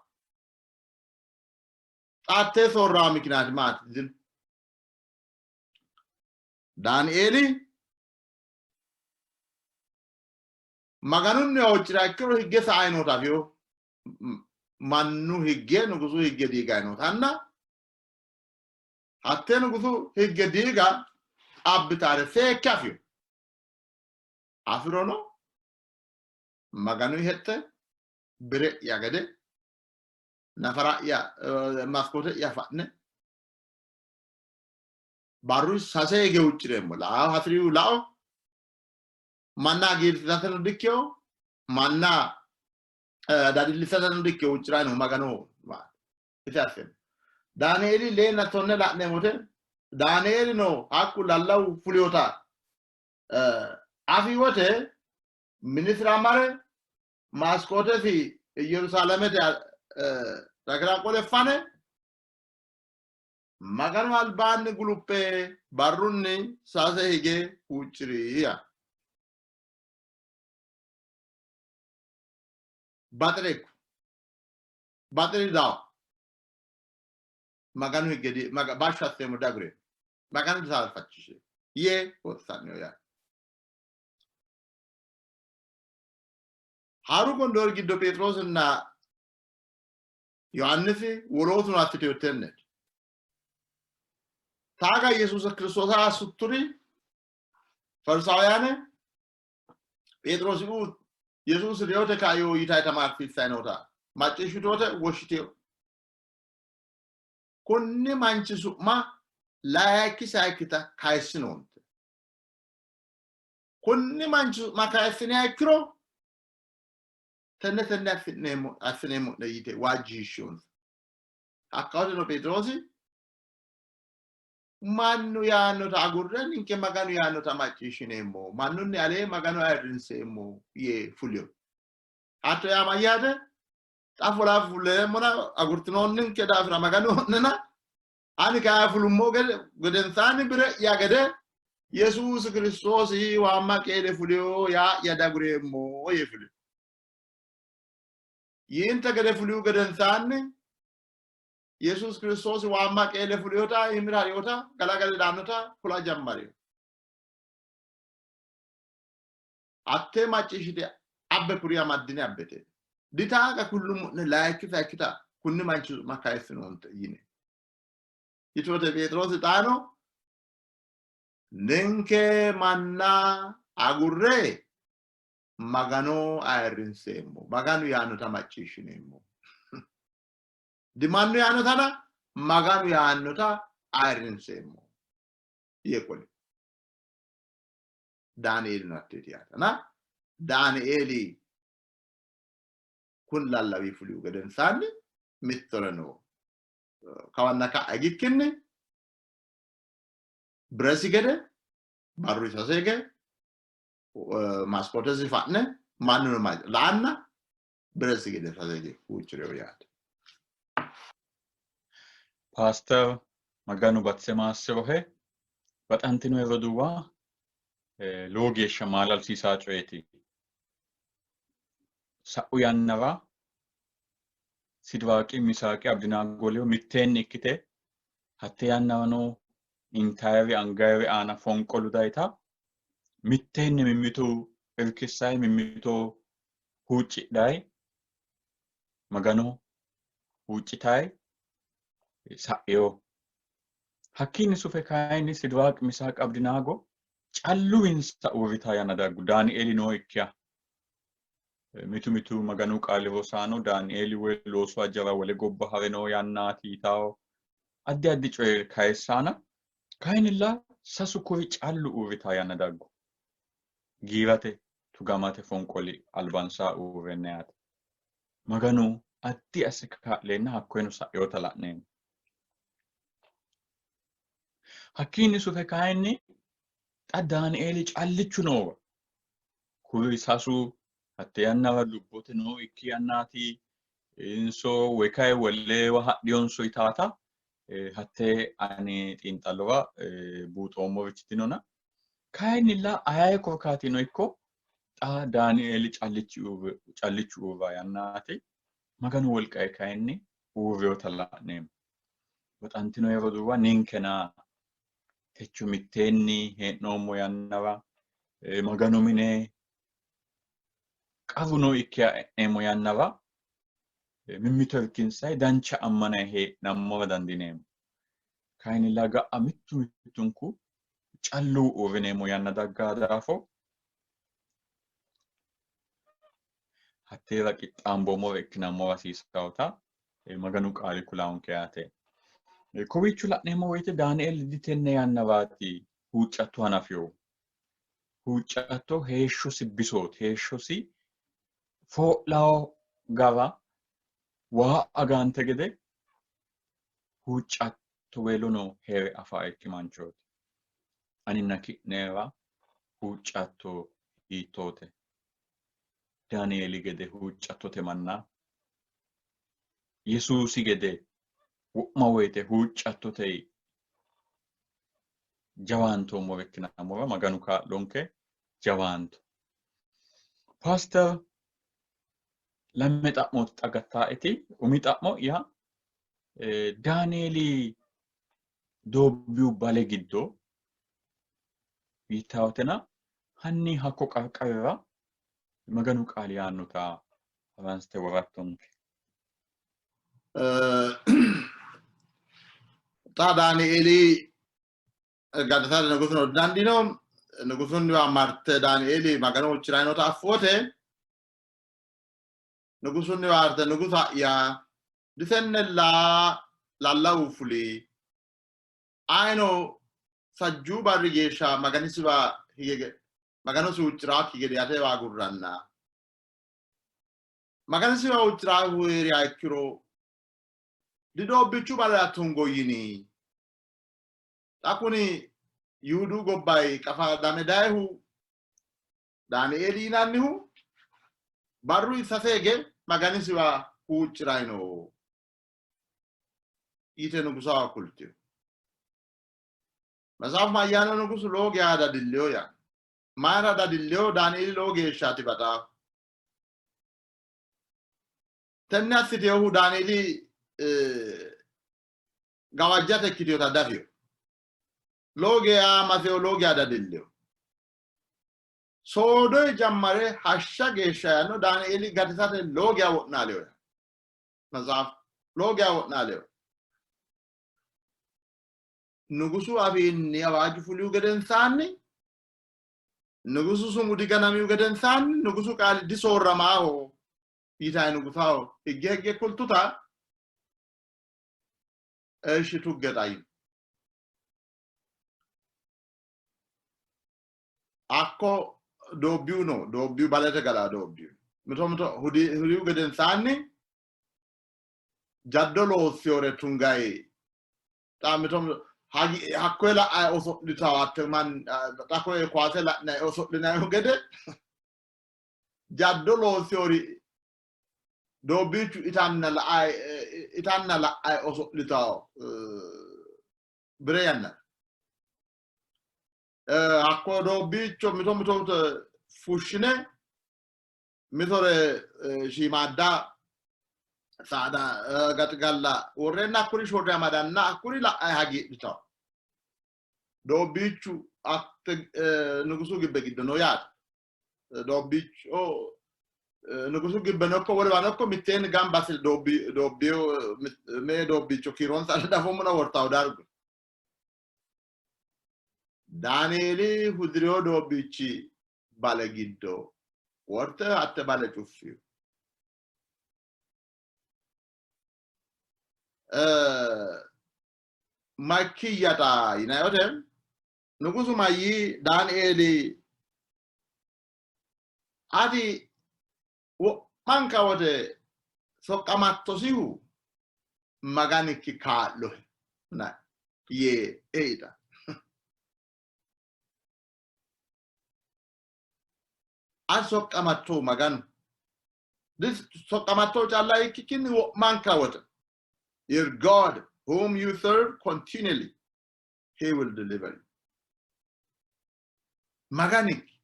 Xaattee soorraa mikinaati maati dino. Daanieeli Maganunniwa huucci'ra ikkiro higge sa'ay noota afino. Mannu higge nugusu higge diigay nootanna hattee nugusu higge diiga abbitaare seekke afino. Afirono Maganu hexxe bire'ya gede nafara'ya maskoote'ya fa'ne barru sase hige huucci'reemmo. Lao hasi'rihu lao manna hagiirsiisateno dikkino, manna dadillisateno dikkino, huucci'ranni noohu Maganoho isi asseemmo. Daanieeli leenna tonne la'neemmo wote Daanieelino hakku lallawu fulinota afi wote minisira mare maskootesi Yerusaalamete ragira qole fane Maganu albaanni guluphe barrunni sase hige huucci'ri yaa. Baxire ikko. Baxiri dawo. Maganu higge di bashsho asseemmo dagure. Maganu disaalfachishe yee wossa'nino yaa. Haaru gondoori giddo Pheexiroosinna Yohaannisi wolootuno assitino tenneeti. Taaga Yesuusa Kiristoosa assutturi Farisaawiyaane Pheexiroosi Yesuusi reyote kaino yitayi tamaarsiissayi noota macciishshitu wote woshshitino. Kunni manchi su'ma layinki sayikkita kayissinoonte. Kunni manchi su'ma kayissiniha ikkiro tenne tenne afi'neemmo assineemmo'ne yite waajjishiishshonsa. Hakkawoteno Pheexiroosi mannu yaannota agurre ninke Maganu yaannota macciishshineemmo, mannunni alee Magano ayirrinseemmo yee fulino. Hatto yaa mayyaate? Xa fula fuleemmona agurtinoonninke daafira Maganu o'nena ani kaya fulummo gedensaanni bire'ya gede Yesuusi Kiristoosi waamma qeele fuliyo yaa'ya dagureemmo yee fulino. Yiinte gede fulihu gedensaanni Yesuusi Kiristoosi waamma qeele fuliyota iimira ha'rinota galagale daannota kula jammarino. Hattee macciishshite abbe kuri amaddine abbete. Ditaaqa kullummo'ne layikki sayikkita kunni manchi su'ma kayissinoonte yine. Yitoote Pheexiroosi xaano ninke manna agurre Magano ayirrinseemmo. Maganu yaannota macciishshineemmo. Dimannu yaannotana Maganu yaannota ayirrinseemmo yee qoli. Daanieelino hatteeti yaatena Daanieeli kun lallawi fulihu gedensaanni mittoreno kawanna ka'a higikkinni biresi gede barru sase hige maskootesi fa'ne mannuno la'anna biresi gede sase hige huucci'rino yaate. Paaster Maganu batise maassi'rohe. Baxantino roduuwa lowo geeshsha maalalsiisaa coyeeti. Sa'u yannara Sidiraaqi, Misaaqi, Abidinaago ledo mitteenni ikkite hatte yannarano intayiri angayiri aana fonqolu dayita mitteenni mimmitu irkissayi mimmito huuccidhayi Magano huuccitayi sa'ino. Hakkiinni sufe kayinni Sidiraaqi, Misaaqi, Abidinaago calluwinsa uurrita yanna daggu. Daanieeli nookkiha. Mitu mitu Maganu qaali rosaano Daanieeli woy loosu hajara wole gobba ha're noo yannaati yitawo addi addi coye kayissaana kayinnilla sasu kuri callu uurrita yanna daggu. Giirate tugamate fonqoli albansaa uurrenna yaate. Maganu addi asse kaa'leenna hakkoyeno sa'inota la'neemmo. Hakkiinni sufe kayinni xa Daanieeli callichu noowa kuri sasu hatte yannara lubbote noo ikki yannaati inso woy kayi wolewa hadhiyonso yitaata hatte ani xiinxallora buuxoommorichi dinona. Kayinnilla aye korkaatino ikko xa Daanieeli callichu uurra yannaati. Maganu wolqayi kayinni uurrinota la'neemmo. Baxantino roduuwa ninkena techo mitteenni hee'noommo yannara Maganu mine qarru nookkiha e'neemmo yannara mimmito irkinsayi dancha ammanayi hee'nammora dandiineemmo. Kayinnilla ga'a mittu mittunku callu uurrineemmo yanna daggaa daafo hatteera qixxaamboommore ikkinammora hasiisannota Maganu qaali kulaanke yaate. Kowiicho la'neemmo woyite Daanieeli ditenne yannaraati huuccatto hanafino. Huuccatto heeshshosi bisooti, heeshshosi foo'lawo gara waa agante gede huuccatto weelono hee're afa ikki manchooti. Aninna ki'nera huuccatto hiittoote? Daanieeli gede huuccattote manna Yesuusi gede wo'ma woyite huuccattote jawaantoommore ikkinammora Maganu kaa'lonke jawaanto. Paaster lame xa'mooti xa gattaaeti. Umi xa'mo'ya Daanieeli doobbiyu bale giddo yittaawotena hanni hakko qarqarira Maganu qaali yaannota haransite worattonke. Xa Daanieeli gatisate nugusuno didandiino. Nugusunniwa marte Daanieeli Magano huucci'ranni noota affu wote nugusunniwa marte nugusa'ya disennella lallawu fuli. Ayino sajjuu barri geeshsha Maganisiwa hige Maganosi huucci'raakki gede atewa agurranna. Maganisiwa huucci'raahu hee'riha ikkiro didoobbichu balera tungo yini. Xa kuni Yihudu gobbayi qafadame dayihu Daanieeli yinannihu barru sase hige Maganisiwa huucci'ranni no yite nugusaho kultino. Matsaafu mayyaanno nugusu lowo geya dadilleyo yaanno. Mayira dadilleyo? Daanieeli lowo geeshshaati baxaahu. Tenne assiteyohu Daanieeli gawajjate ikkitinota dafino. Lowo geya maseyo, lowo geya dadilleyo. Soodoyi jammare hashsha geeshsha yaanno Daanieeli gatisate lowo geya wo'naaleyo yaanno. Matsaafu lowo geya wo'naaleyo. Nugusu afiinni awaaju fulihu gedensaanni nugusu sumudi ganamihu gedensaanni nugusu qaali disoorramaaho yitayi nugusaho higge higge kultuta Eshi tugge xayi. Hakko doobbiyu no, doobbiyu balete gala doobbiyu. Mito mito hudihu gedensaanni jaddo loossiyore tungayi. Xa mito mito hakkoye la'ayi oso'litawo hatte man xa koye kowaase la'nayi oso'linayihu gede jaddo loossiyori doobbiichu itanna la'ayi itanna la'ayi oso'litawo bire yannara. Hakko doobbiicho mito mito fushshine mitore shiimaadda saada gaxigalla worreenna hakkuri shorre amadanna hakkuri la'ayi hagiidhitawo. Doobbiichu hatte nugusu gibbe giddo no yaate. Doobbiicho nugusu gibbeno ikko wolewano ikko mitteenni gamba assine doobbiyo mee doobbiicho kiironsa dafommona wortawo dargu. Daanieeli hudi'rino doobbiichi bale giddo worte hatte bale cuffiu. Makkiyya xa yinanni wote nugusu mayyii Daanieeli ati wo'manka wote soqqamattosihu Maganikki kaa'lohe yee eita. Ati soqqamattohu Maganu soqqamattohu calla ikkikkinni wo'manka wote. Your God whom you serve continually, he will deliver you. Maganikki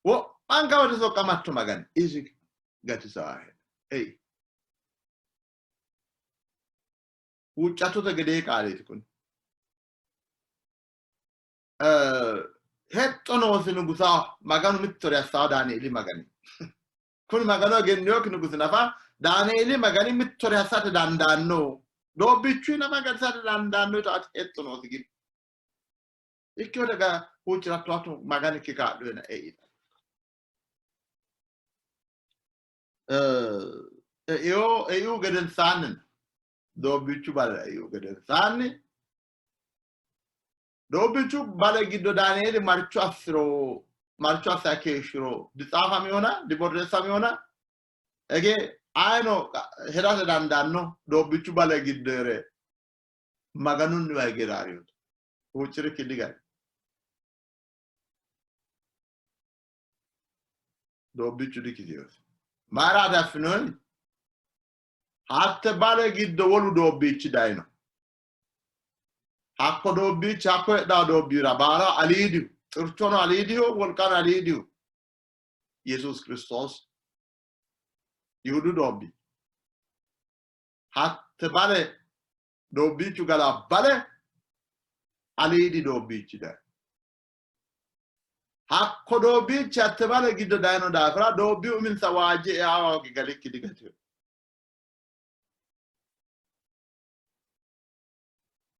wo'manka wote soqqamatto Magani isi gatisaahe. Ei. Huuccattote gedee qaaleeti kuni. Hexxo noosi nugusa Maganu mittore assaa Daanieeli Magani. Kuni Magano egenniyokki nugusi nafa Daanieeli Magani mittore assate dandaanno. Doobbichu nafa gatisate dandaanno yitaati hexxo noosi giddo. Ikkino daga huucci'ratto hatto Maganikki kaa'lohena ei. Eiu eiu gedensaanni doobbichu bale eiu gedensaanni doobbichu bale giddo Daanieeli marcho assiro marcho asse keeshshiro ditsaafaminona diborreessaminona ege ayino hedate dandaanno doobbichu bale giddo here Maganunniwa hige raarino huuccirikki digari. Doobbichu dikitinosi. Mayiraati affinoonni? Hatte bale giddo wolu doobbiichi dayino. Hakko doobbiichi hakko hedhaa doobbiira baala aliidihu, xirchono aliidihu, wolqano aliidihu Yesuus Kiristoos Yihudu doobbi. Hatte bale doobbiichu gala bale aliidi doobbiichi dayi. Hakko doobbiichi hatte bale giddo dayino daafira doobbi uminsa waajje eawa hooge galikki digatino.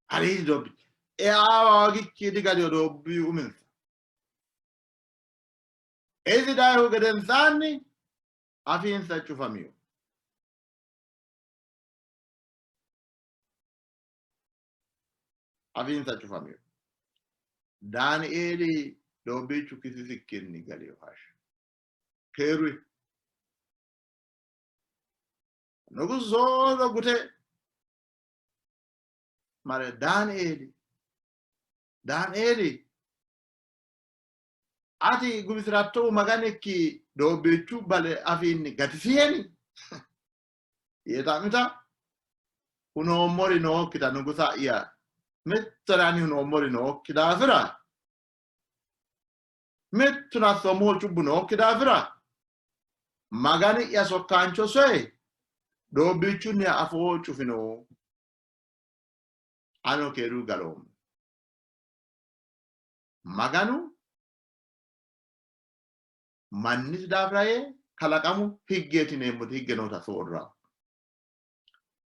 Aliidi doobbiichi eawa hoogikki digatino doobbi uminsa. Isi dayihu gedensaanni afiinsa cufamino. Afiinsa cufamino. Daanieeli doobbiichu kisisikkinni galino hashsha. Keerui. Nugusu soodo gute mare Daanieeli, Daanieeli, ati gubisirattohu Maganikki doobbiichu bale afiinni gatisiheni? Yee xa'mita hunoommori nookkita nugusa'ya mittore ani hunoommori nookki daafira mittuno assoommohu cubbu nookki daafira Magani'ya sokkaancho soye doobbiichunniha afoo cufino. Anino keeru galoommo. Maganu mannisi daafira yee kalaqamu higgeeti yineemmoti higge noota soorra.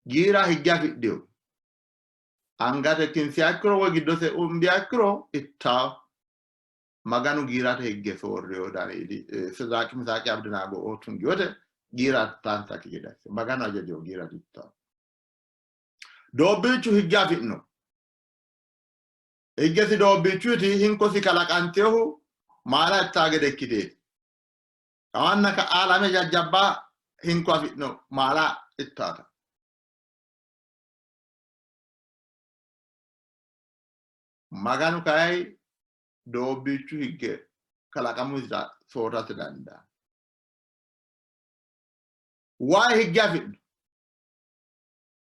Giira higge afidhino. Angate kinsiha ikkiro woy giddose umbiha ikkiro ittaa. Maganu giirate higge soorriyo Danieli Sidiraaqi Misaaqi Abidinaago tungiyote giira ittaansakki gede asse. Maganu hajajiyo giira dittaa. Doobbiichu higge afi'no. Higgesi doobbiichuyti hinkosi kalaqantehu maala ittaa gede ikkiteeti. Kawanna ka'aa lame jajjabba hinko afi'no maala ittaata. Maganu kayi doobbiichu higge kalaqamu soorrate dandaanno. Wayi higge afi'no.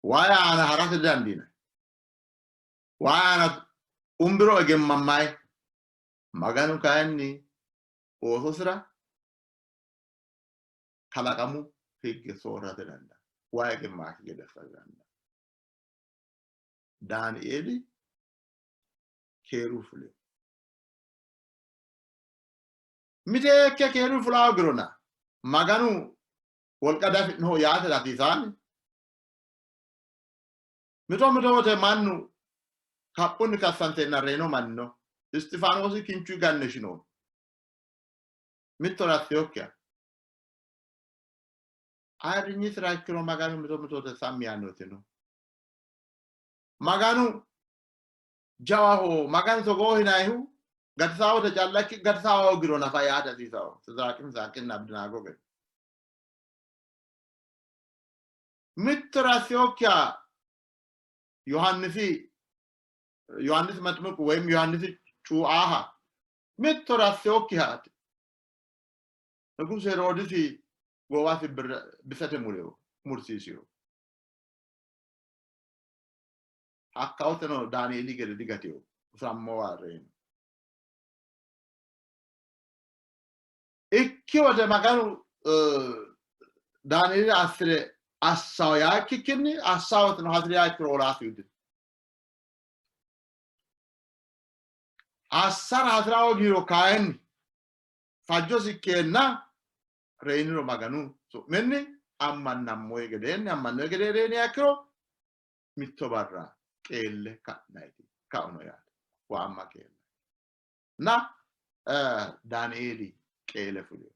Wayi aana harate dandiinanni. Wayi aana umbiro egemmammayi. Maganu kayinni oososira kalaqamu higge soorrate dandaanno. Wayi egemmaakki gede assate dandaanno. Daanieeli keeru fulino. Miteekke keeru fula hoogirona Maganu wolqa diafi'noho yaate hasiisaanni. Mito mito wote mannu kaphunni kassanteenna reyino manni no. Isxifaanoosi kinchu ganne shinoonni. Mittore assinokkiha. Ayirrinyisira ikkiro Maganu mito mito wote sammi yaannoti no. Maganu jawaho, Maganu togoo hinayihu gatisaawote calla ikki gatisaawa hoogiro nafa yaate hasiisawo. Sidiraaqi Misaaqinna Abidinaago gede. Mittore assinokkiha Yohaannisi Yohaannisi Maximiqu woyim Yohaannisi Cuuaaha mittore assinokkiha Nugusu Heroodisi goowasi bisete mureo mursiisino. Hakkawoteno Daanieeli gede digatino, usurammowa reyino. Ikki wote Maganu Daanieelira assire assawo yaa ikkikkinni assawoteno hasi'riha ikkiro olaasi dino. Assara hasi'ra hoogiro kayinni fajjosi ikkeenna reyiniro Maganu su'minni ammannammoyi gedeenni ammannoyi gedee reyiniha ikkiro mitto barra qeelle ka'nayti kauno yaate. Waamma qeelle. Na Daanieeli qeele fulino.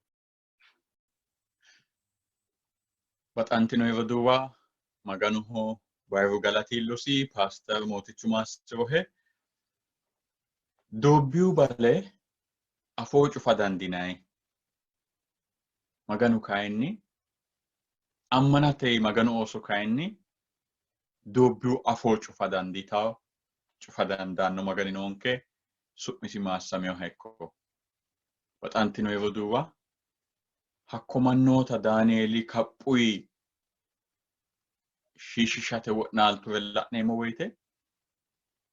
Baxantino roduuwa Maganoho bayiru galati iillosi. Paaster Mootichu maassi'rohe. Doobbiyu bale afoo cufa dandiinanni. Maganu kayinni ammanate Maganu ooso kayinni doobbiyu afoo cufa dandiitawo cufa dandaanno Magani noonke. Su'misi maassaminoha ikko. Baxantino roduuwa hakko mannoota Daanieeli kaphuyi shiishishate wo'naalture la'neemmo woyite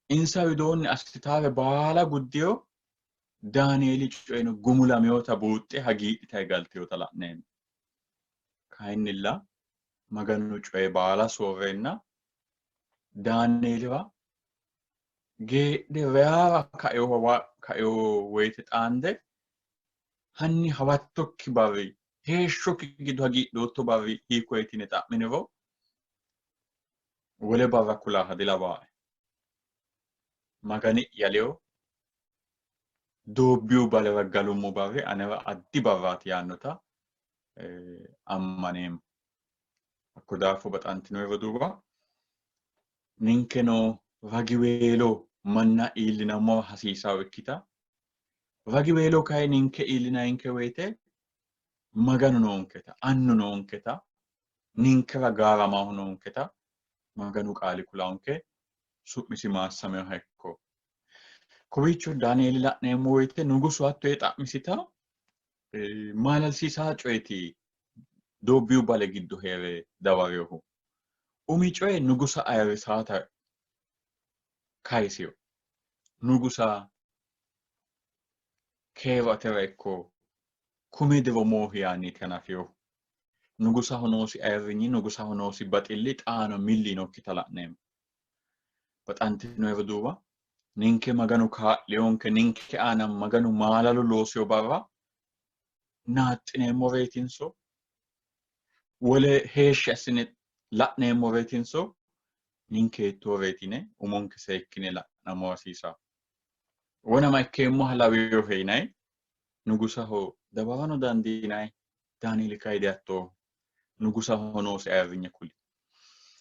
insa widoonni assitaare baala guddiyo Daanieeli coyino gumulaminota buuxxe hagiidhitayi galtinota la'neemmo. Kayinnilla Maganu coye baala soorreenna Daanieelira geedhe reyara kaeho woyite xaande hanni hawattokki barri heeshshokki giddo hagiidhootto barri hiikkoyeti yine xa'miniro wole barra kulaaha dilawaae. Magani'ya ledo doobbiyu balera galummo barri anera addi barraati yaannota ammaneemmo. Hakko daafo baxantino roduuwa ninkeno ragiweelo manna iillinammora hasiisawo ikkita ragiweelo kayi ninke iillinayinke woyite Maganu noonketa, annu noonketa, ninkera gaaramahu noonketa Maganu qaali kulaonke su'misi maassaminoha ikko. Kowiicho Daanieeli la'neemmo woyite nugusu hatto yee xa'misita maalalsiisaa coyeti doobbiyu bale giddo hee're dawarinohu. Umi coye nugusa ayirrisaata kayisino. Nugusa keeru atera ikko kume diro moohi yaanniiti hanafinohu. Nugusaho noosi ayirrinyi, nugusaho noosi baxilli xaano milli yinokkita la'neemmo. Baxantino roduuwa, ninke Maganu kaa'liyonke, ninke aana Maganu maalalu loosiyo barra naaxxineemmoreetinso wole heeshshi assine la'neemmoreetinso ninke hiittooreeti yine umonke seekkine la'nammo hasiisanno. Wonama ikkeemmoha lawiyohe yinanni nugusaho dawarano dandiinanni. Daanieeli kayi dihattooho. Nugusaho noosi ayirrinye kuli.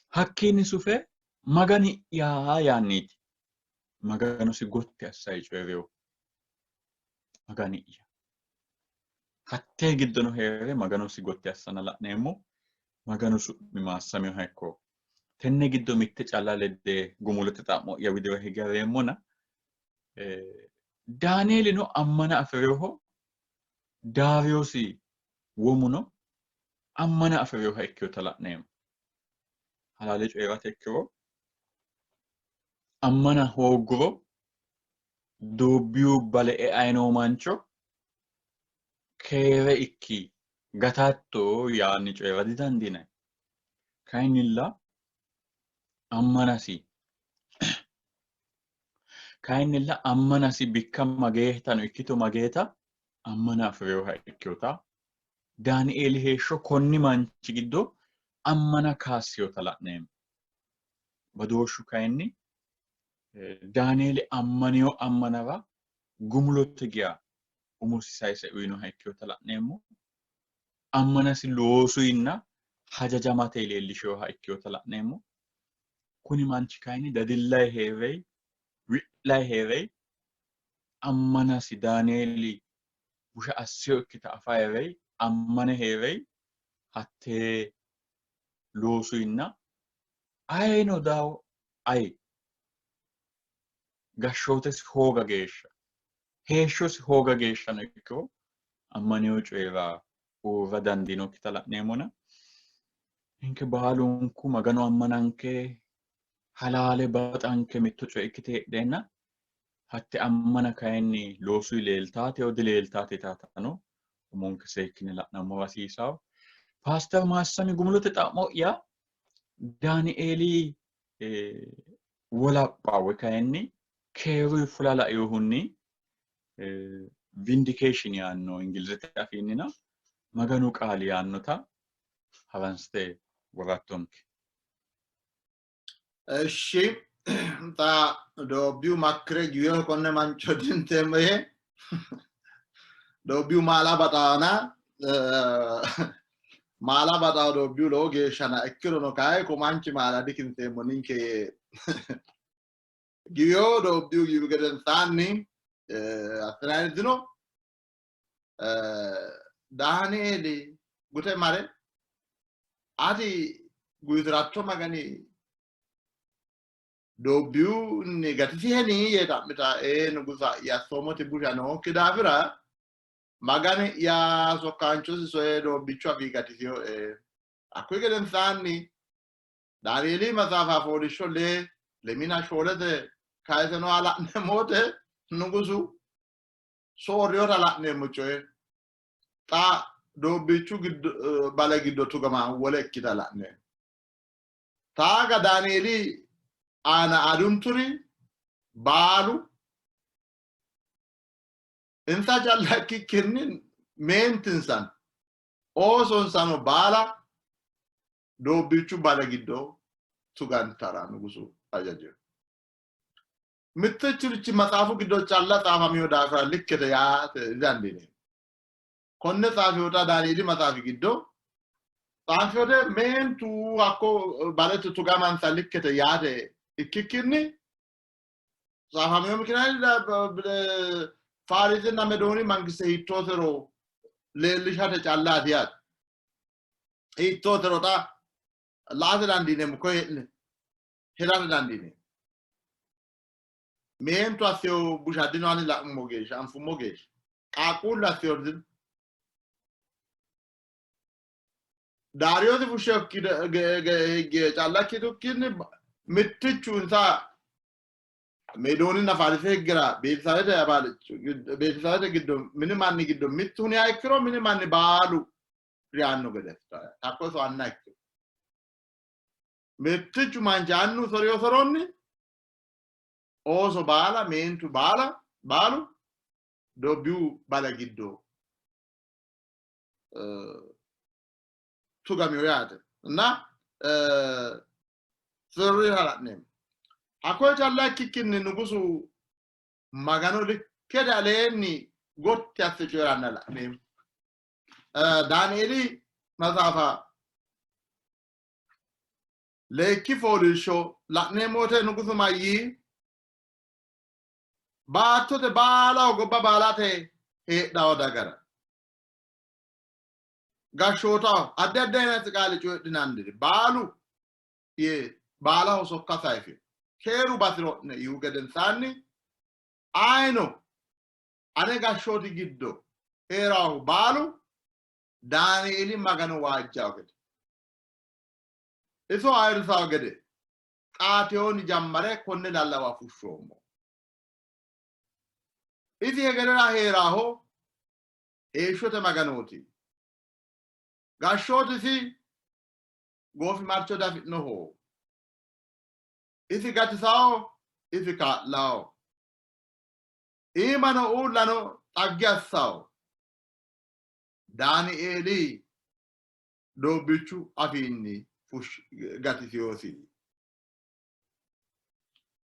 Hakkiinni sufe Magani'ya yaanniiti Maganosi gotti assayi coyi'rinohu. Magani'ya. Hattee giddono hee're Maganosi gotti assanna la'neemmo. Maganu su'mi maassaminoha ikko. Tenne giddo mitte calla ledde gumulote xa'mo'ya widira hige hareemmona Daanieelino ammana afi'rinoho, Daariyoosi womuno ammana afi'rinoha ikkinota la'neemmo. Halaale coyi'rate ikkiro ammana hoogguro doobbiyu bale eayi noo mancho keere ikki gatatto yaanni coyi'ra didandiinanni. Kayinnilla ammanasi kayinnilla ammanasi bikka mageetano ikkito mageeta ammana afi'rinoha ikkinota Daanieeli heeshsho konni manchi giddo ammana kaassinota la'neemmo. Badooshshu kayinni Daanieeli ammanino ammanara gumulote geya umosi sayise uyinoha ikkinota la'neemmo. Ammanasi loosuyinna hajajamate leellishinoha ikkinota la'neemmo. Kuni manchi kayinni dadillayi hee'rey, wi'layi hee'rey ammanasi Daanieeli busha assinokkita afayi hee'rey, ammane hee'rey hattee loosuyinna ayino dawo ayi gashshootesi hooga geeshsha heeshshosi hooga geeshshano ikkiro ammanino coyira uurra dandiinokkita la'neemmona ninke baalunku Magano ammananke halaale baxanke mitto coye ikkite heedheenna hatte ammana kayinni loosuyi leeltaate dileeltaate yitaatano umonke seekkine la'nammora hasiisawo. Paaster Maassami gumulote xa'mo'ya Daanieeli wolapha woy kayinni keeruyi fula lainohunni vindication yaanno Ingilizete afiinnina Maganu qaali yaannota haransite worattonke. Eshi xa doobbiyu makkire giweho konne mancho dinteemmo yee doobbiyu maala baxaana maala baxaa doobbiyu lowo geeshshana ikkirono kayi ko manchi maala dikinteemmo ninke yee giweho doobbiyu giwi gedensaanni assinanni dino. Daanieeli gute mare ati guwisi'ratto Magani doobbiyunni gatisiheni yee xa'mita, ee nugusa'ya assoommoti busha nookki daafira Magani'ya sokkaanchosi soye doobbichu afii gatisinoe. Hakkuyi gedensaanni Daanieeli maxaafa fooliishsho lee lemina shoolete kayise nooha la'neemmo wote nugusu soorriyota la'neemmo coye xa doobbiichu giddo bale giddo tugama wole ikkita la'neemmo. Taaga Daanieeli aana adunturi baalu insa calla ikkikkinni meentinsan oosonsano baala doobbiichu bale giddo tugantara nugusu hajajino. Mittichurichi maxaafu giddo calla xaafamino daafira likkete yaate didandiineemmo. Konne xaafinota Daanieeli maxaafi giddo xaafinote meentu hakko balete tugamansa likkete yaate ikkikkinni xaafamino mikinaati Faarisinna Medooni mangiste hiittootero leellishate callaati yaate. Hiittootero xa la''ate dandiineemmo koye hee'ne hedate dandiineemmo. Meentu asseyo busha dino ani la'nummo geeshsha anfummo geeshsha. Qaaqquullu asseyo dino. Daariyoosi fushshe higge calla ikkitukkinni mittichu insa Meedooninna Faarise higgera Beetisawete Beetisawete giddo mini manni giddo mittu huniha ikkiro mini manni baalu reyaanno gede hakko iso anna ikkiro mittichu manchi annu soriyo soronni ooso baala meentu baala baalu dobbiyu bale giddo tugamino yaate እና sirri hala'neemmo. Hakkoye calla ikkikkinni nugusu Magano likkete aleenni gotti asse coyi'ranna la'neemmo. Daanieeli maxaafa Leekki fooliishsho la'neemmo wote nugusu mayyii? Baattote baalaho gobba baalate heedhawo dagara gashshootaho addi addi ayinati qaale coyidhinanniri baalu yee baalaho sokka sayifino. Keeru batiro'ne yiihu gedensaanni ayino ane gashshooti giddo hee'raahu baalu Daanieeli Magano waajjawo gede iso ayirrisawo gede xaatehonni jammare konne lallawa fushshoommo. Isi hegerera hee'raaho heeshshote Maganooti. Gashshootisi goofimarcho diafi'noho. Isi gatisawo, isi kaa'lawo. Iimano uullano xagge assawo. Daanieeli doobbichu afiinni gatisinosi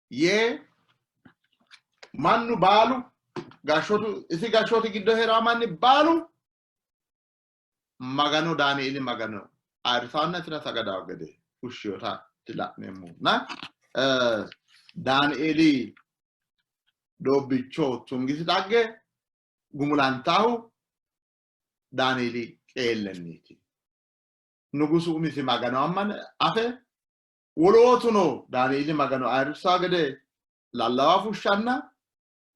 yee mannu baalu gashshootu isi gashshooti giddo hee'ranno manni baalu Magano Daanieeli Magano ayirrisanna isira sagadawo gede fushshinota dila'neemmo. Na Daanieeli doobbicho tungisi dhagge gumulantahu Daanieeli qeellenniiti. Nugusu umisi Magano ammane afe wolootuno Daanieeli Magano ayirrissanno gede lallawa fushshanna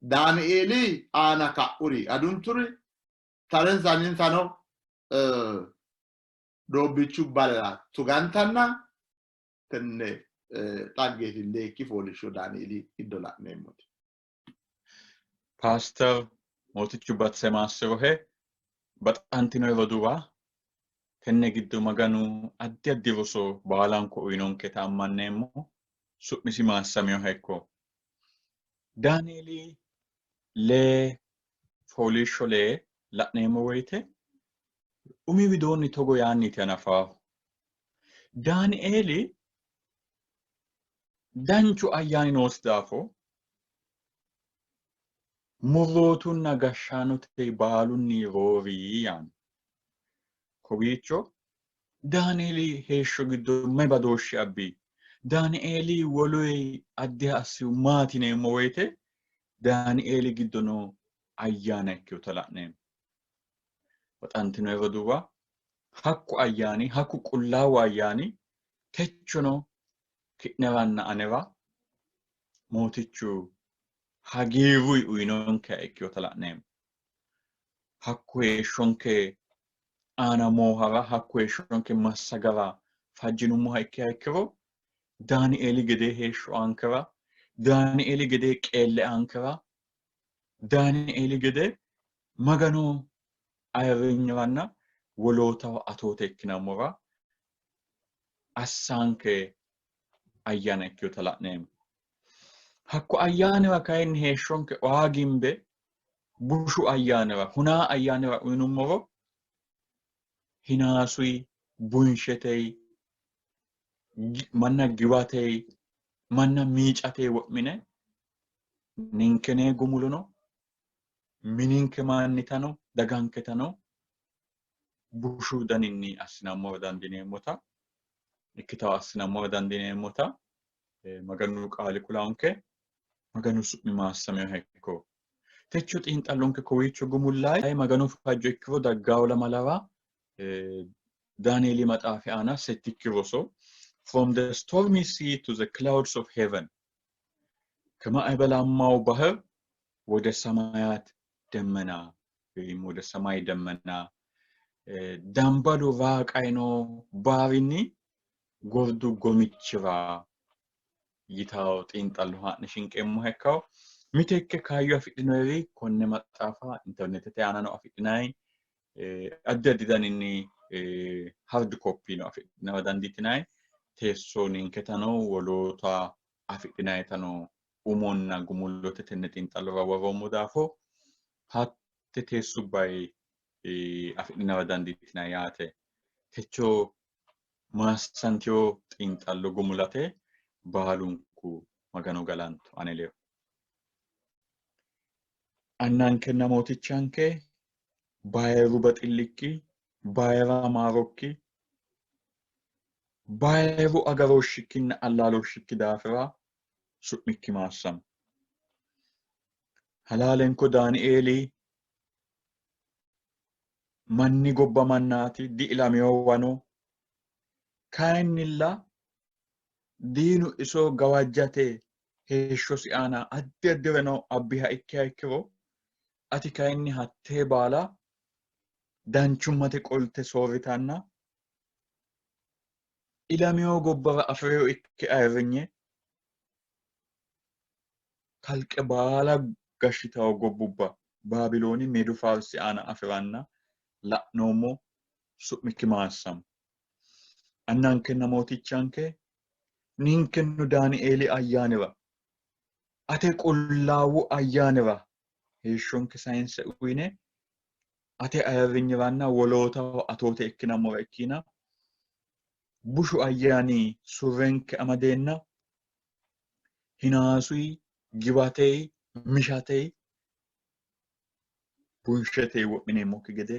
Daanieeli aana ka'uri adunturi tarensanni insano doobbichu balera tugantanna tenne xaggeeti leekki fooliishsho Daanieeli giddo la'neemmoti. Paaster Mootichu batise maassirohe baxantino roduuwa tenne giddo Maganu addi addi roso baalanko uyinonketa ammanneemmo. Su'misi maassaminoha ikko. Daanieeli lee fooliishsho lee la'neemmo woyite umi widoonni togo yaanniiti hanafaahu. Daanieeli danchu ayyaani noosi daafo murrootunna gashshaanote baalunni roori yaanno. Kowiicho Daanieeli heeshsho giddo mayi badooshshi abbi? Daanieeli wolu addiha assihu maati yineemmo woyite Daanieeli giddo noo ayyaana ikkinota la'neemmo. Baxantino roduuwa, hakku ayyaani, hakku qullaawu ayyaani techono ki'neranna anera Mootichu hagiirruyi uyinonkeha ikkinota la'neemmo. Hakku heeshshonke aana moohara, hakku heeshshonke massagara fajjinummoha ikkiha ikkiro, Daanieeli gedee heeshsho aankera, Daanieeli gedee qeelle aankera, Daanieeli gede Maganu ayirrinyiranna wolootaho atoote ikkinammora assanke ayyaana ikkinota la'neemmo. Hakko ayyaanira kayinni heeshshonke oa gimbe bushu ayyaanira, hunaa ayyaanira uyinummoro hinaasuyi, bunshetey, manna giwatey, manna miicatey wo'mine ninkenee gumulono mininke mannitano daganketano bushu daninni assinammora dandiineemmota ikkitawo assinammora dandiineemmota Maganu qaali kulaanke. Maganu su'mi maassaminoha ikko. Techo xiinxallonke kowiicho gumullayi Maganu fajjo ikkiro daggawo lamalawa Daanieeli maxaafi aana settikki roso From the Stormy Sea to the Clouds of Heaven ከማዕበላማው ባህር ወደ ሰማያት ደመና ወይም ወደ ሰማይ ደመና dambalu raaqayino baarinni gordu gomichira yitawo xiinxallo haa'ne shinqeemmoha ikkawo. Miteekke kaayyo afidhinoyiri konne maxaafa internetete aanano afidhinayi addi addi daninni hard copy no afidhinara dandiitinayi teesso ninketano woloota afidhinayitano umonna gumulote tenne xiinxallora worroommo daafo hatte teessubbayi afidhinara dandiitinanni yaate. Techo maassantino xiinxallo gumulate baalunku Magano galanto ane ledo. Annankenna Mootichanke bayiru baxillikki, bayira maarokki, Bayiru agarooshshikkinna allaalooshshikki daafira su'mikki maassamo. Halaalenko Daanieeli manni gobba mannaati diilamewano kayinnilla diinu iso gawajjate heeshshosi aana addi addireno abbiha ikkiha ikkiro ati kayinni hattee baala danchummate qolte soorritanna ilamewo gobbara afi'reyo ikke ayirrinye kalqe baala gashshitawo gobbubba Baabilooni Meedu Faarsi aana afi'ranna la'noommo su'mikki maassamo. Annankenna mootichanke ninkeno Daanieeli ayyaanira ate qullaawu ayyaanira heeshshonke sayinse uyine ate ayirrinyiranna wolootaho atoote ikkinammora ikkina bushu ayyaani surrenke amadeenna hinaasuyi giwatey mishatey bunshetey wo'mineemmokki gede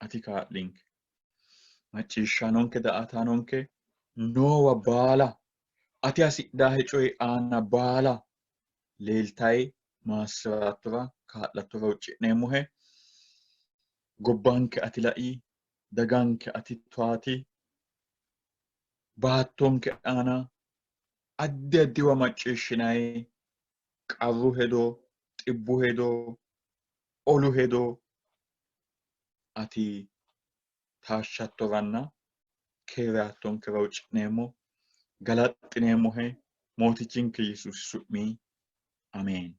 ati kaa'linke. Macciishshaanonke daa''ataanonke noowa baala ati hasidhaahe coyi aana baala leeltayi maassi'rattora kaa'lattora huucci'neemmohe. Gobbanke ati lai, daganke ati towaati, baattonke aana addi addiwa macciishshinanni qarru hedo, xibbu hedo, olu hedo ati taashshattoranna keeraattonkera huucci'neemmo. Galaxxineemmohe Mootichinke Yesuusi su'mi ameen.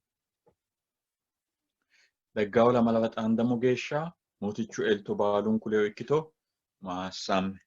Daggawo lamalara xaandammo geeshsha Mootichu elto baalunku ledo ikkito. Maassamme.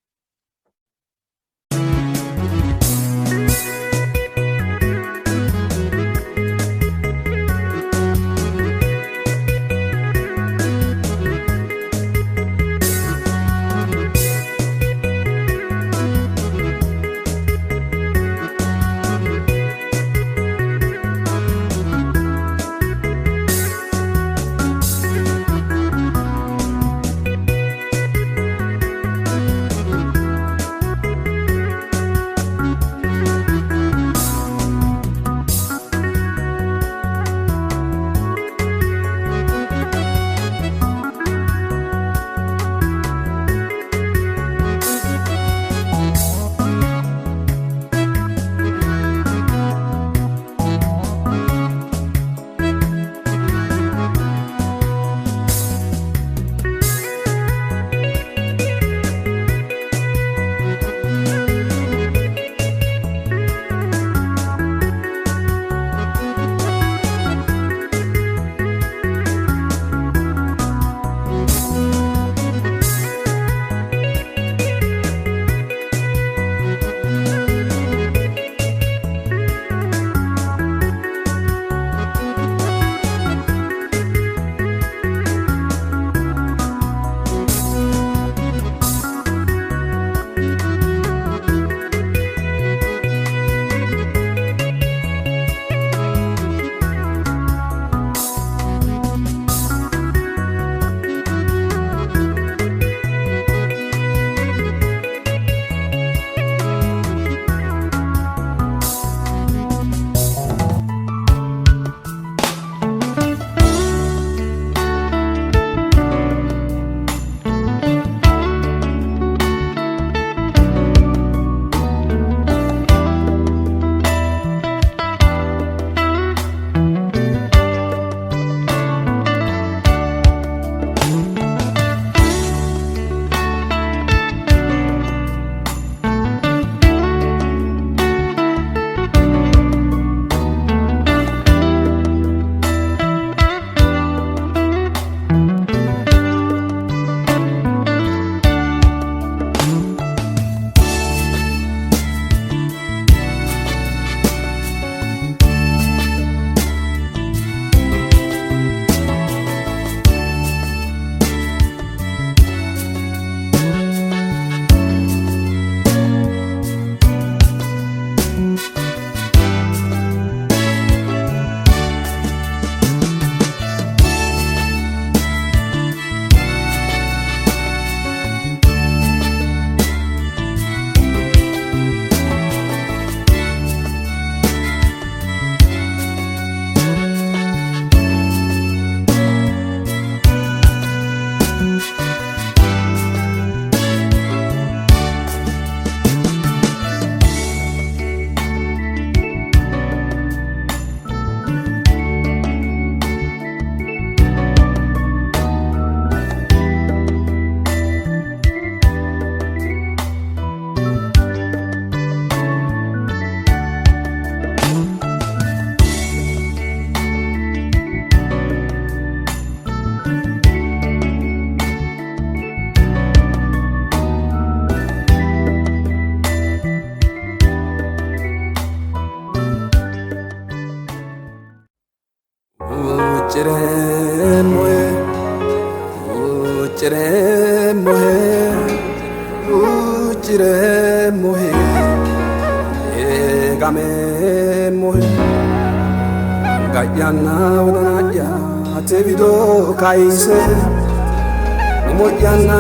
Huuccireemmohe, huuccireemmohe, huuccireemmohe, eegameemmohe. Anga'yanna wodana'ya ate wido kayise, umo'yanna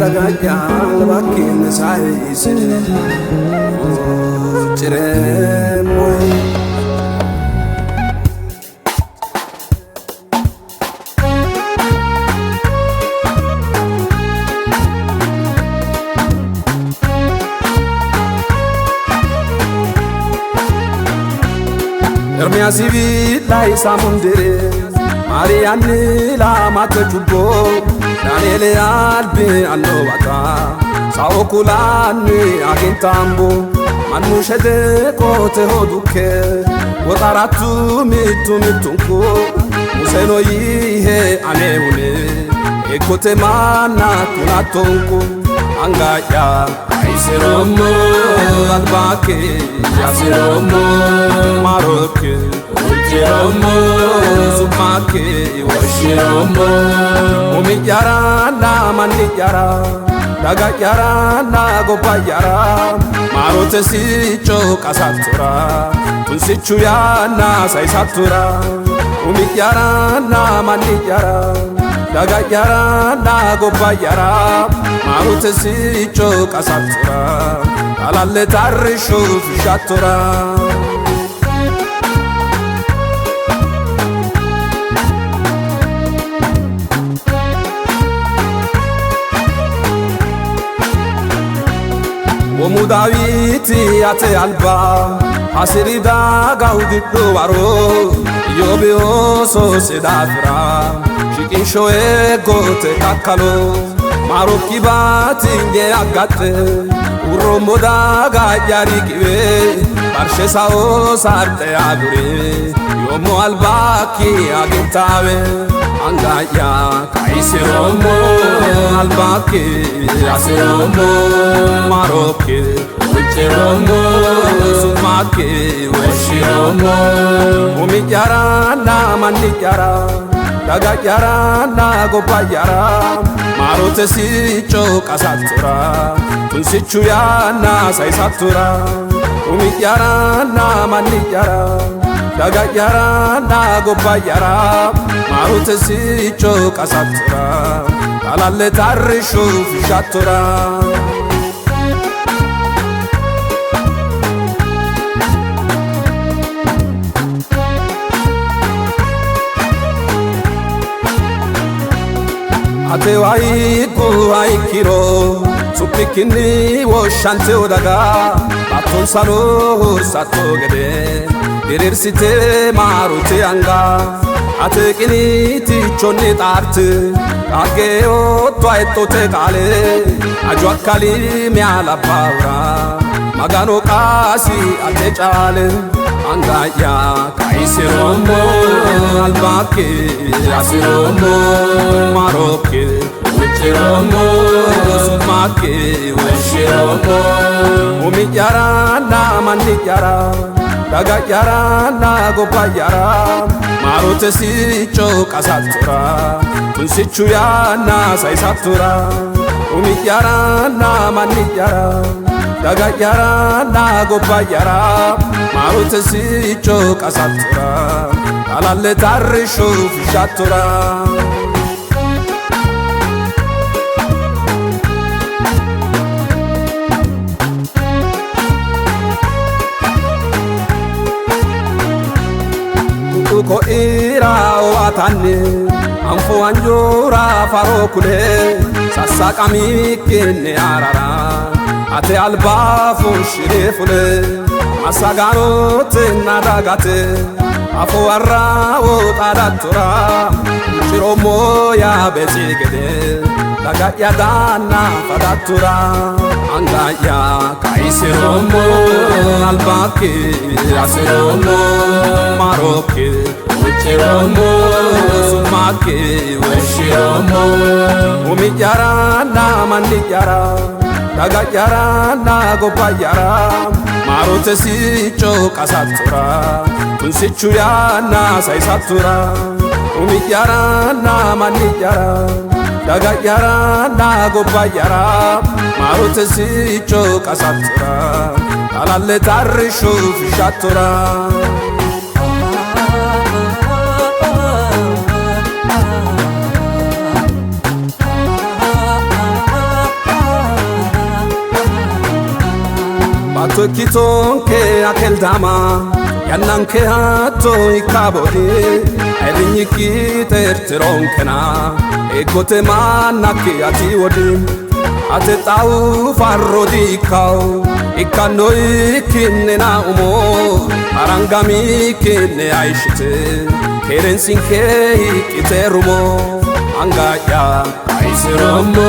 daga'ya albakkiinni sayise, huuccireemmohe. Ermiyaasi biidhaa mundire Maariyaanni laamate cubbo Daani'eel albi annowata Sao kulaanni agintambo Mannu shede qoteho dukke Woxarattu mittu mittunku Museno yiihe anehune Eekkote manna tunattonku Anga'ya kayisiroommo albakke yasiroommo maarokki huucciroommo su'makki woshshiroommo umi'yaranna manni'yara daga'yaranna gobba'yara maarote sicco qasattora tunsichu yanna sayisattora umi'yaranna manni'yara daga'yaranna gobba'yara maarote sicco qasattora alalle tarrishu fushshattora. Womu Daawiti ate alba hasiri daga hudidhu waro Iyyoobi oososi daafira shiqinsho eeggote kakkalo maarokki batinye aggaxxe urroommo daga'ya riqiwe barshe sao sarxe agure yoommo albakki agintaawe anga'ya kayisiroommo albakki asiroommo maarokki huucciroommo su'makki woshshiroommo umi'yaranna manni'yara daga'yaranna gobba'yara maarote sicco qasattora tunsichu yanna sayisattora umi'yaranna manni'yara daga'yaranna gobba'yara maarote sicco qasattora alalle tarrishu fushshattora. Ate wayiku hayikkiro su'mikkinni woshshanteyo daga battonsano hursatto gede diriirsite maarote anga ate qiniitichonni xaarte dhagge yootto hexxote qaale aju akkali mi'a labbaahura Magano qaasi ate caale anga'ya kayisiroommo albakki asiroommo maarokki huucciroommo su'makki woshshiroommo umi'yaranna manni'yara daga'yaranna gobba'yara maarote sicco qasattora tunsichu yanna sayisattora umi'yaranna manni'yara daga'yaranna gobba'yara maarote sicco qasattora alalle tarrishu fushshattora. Ko'ira owaatanni anfo wanjoora faro kule sassaqamikkinni arara ate alba fushshire fule massagaanotenna dagate afo warrawo xaadattora huucciroommo Yaabeetsi gede daga'ya daanna fadattora anga'ya kayisiroommo albakki asiroommo maarokki huucciroommo su'makki woshshiroommo umi'yaranna manni'yara daga'yaranna gobba'yara maarote sicco qasattora tunsichu yanna sayisattora. Umi'yaranna manni'yara daga'yaranna gobba'yara maarote sicco qasattora xalalle tarrishu fushshattora. Baatto ikkitonke akeldama yannanke hatto ikkaboodi ayirrinyikki xeertironkena eeggote mannakki ati wodi ate xawu farro diikkaw ikkanno ikkinnena umo arangamikkinne ayishite keerensinke hiqqite rumo anga'ya ayisiroommo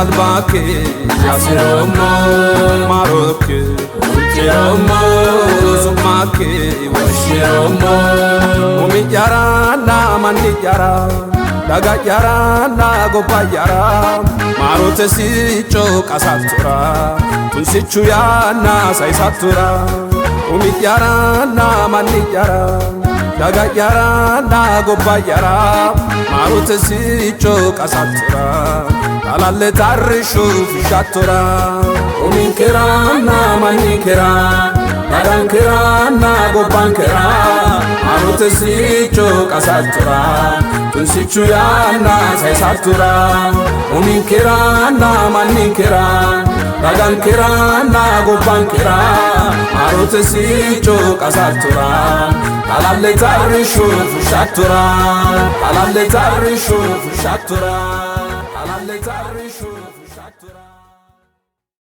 albakke yasiroommo marokke hucciroommo su'makke woshshiroommo umi'yaranna manni'yara daga'yaranna gobba'yara maarote sicco qasattora tunsichu yanna sayisattora umi'yaranna manni'yara daga'yaranna gobba'yara maarote sicco qasattora xalalle tarrishu fushshattora. Uminkeranna manninkera dagankeranna gobbankera maarote sicco qasattora tunsichu yanna sayisattora. Uminkeranna manninkera dagankeranna gobbankera maarote sicco qasattora xalalle tarrishu fushshattora xalalle tarrishu fushshattora xalalle tarrishu.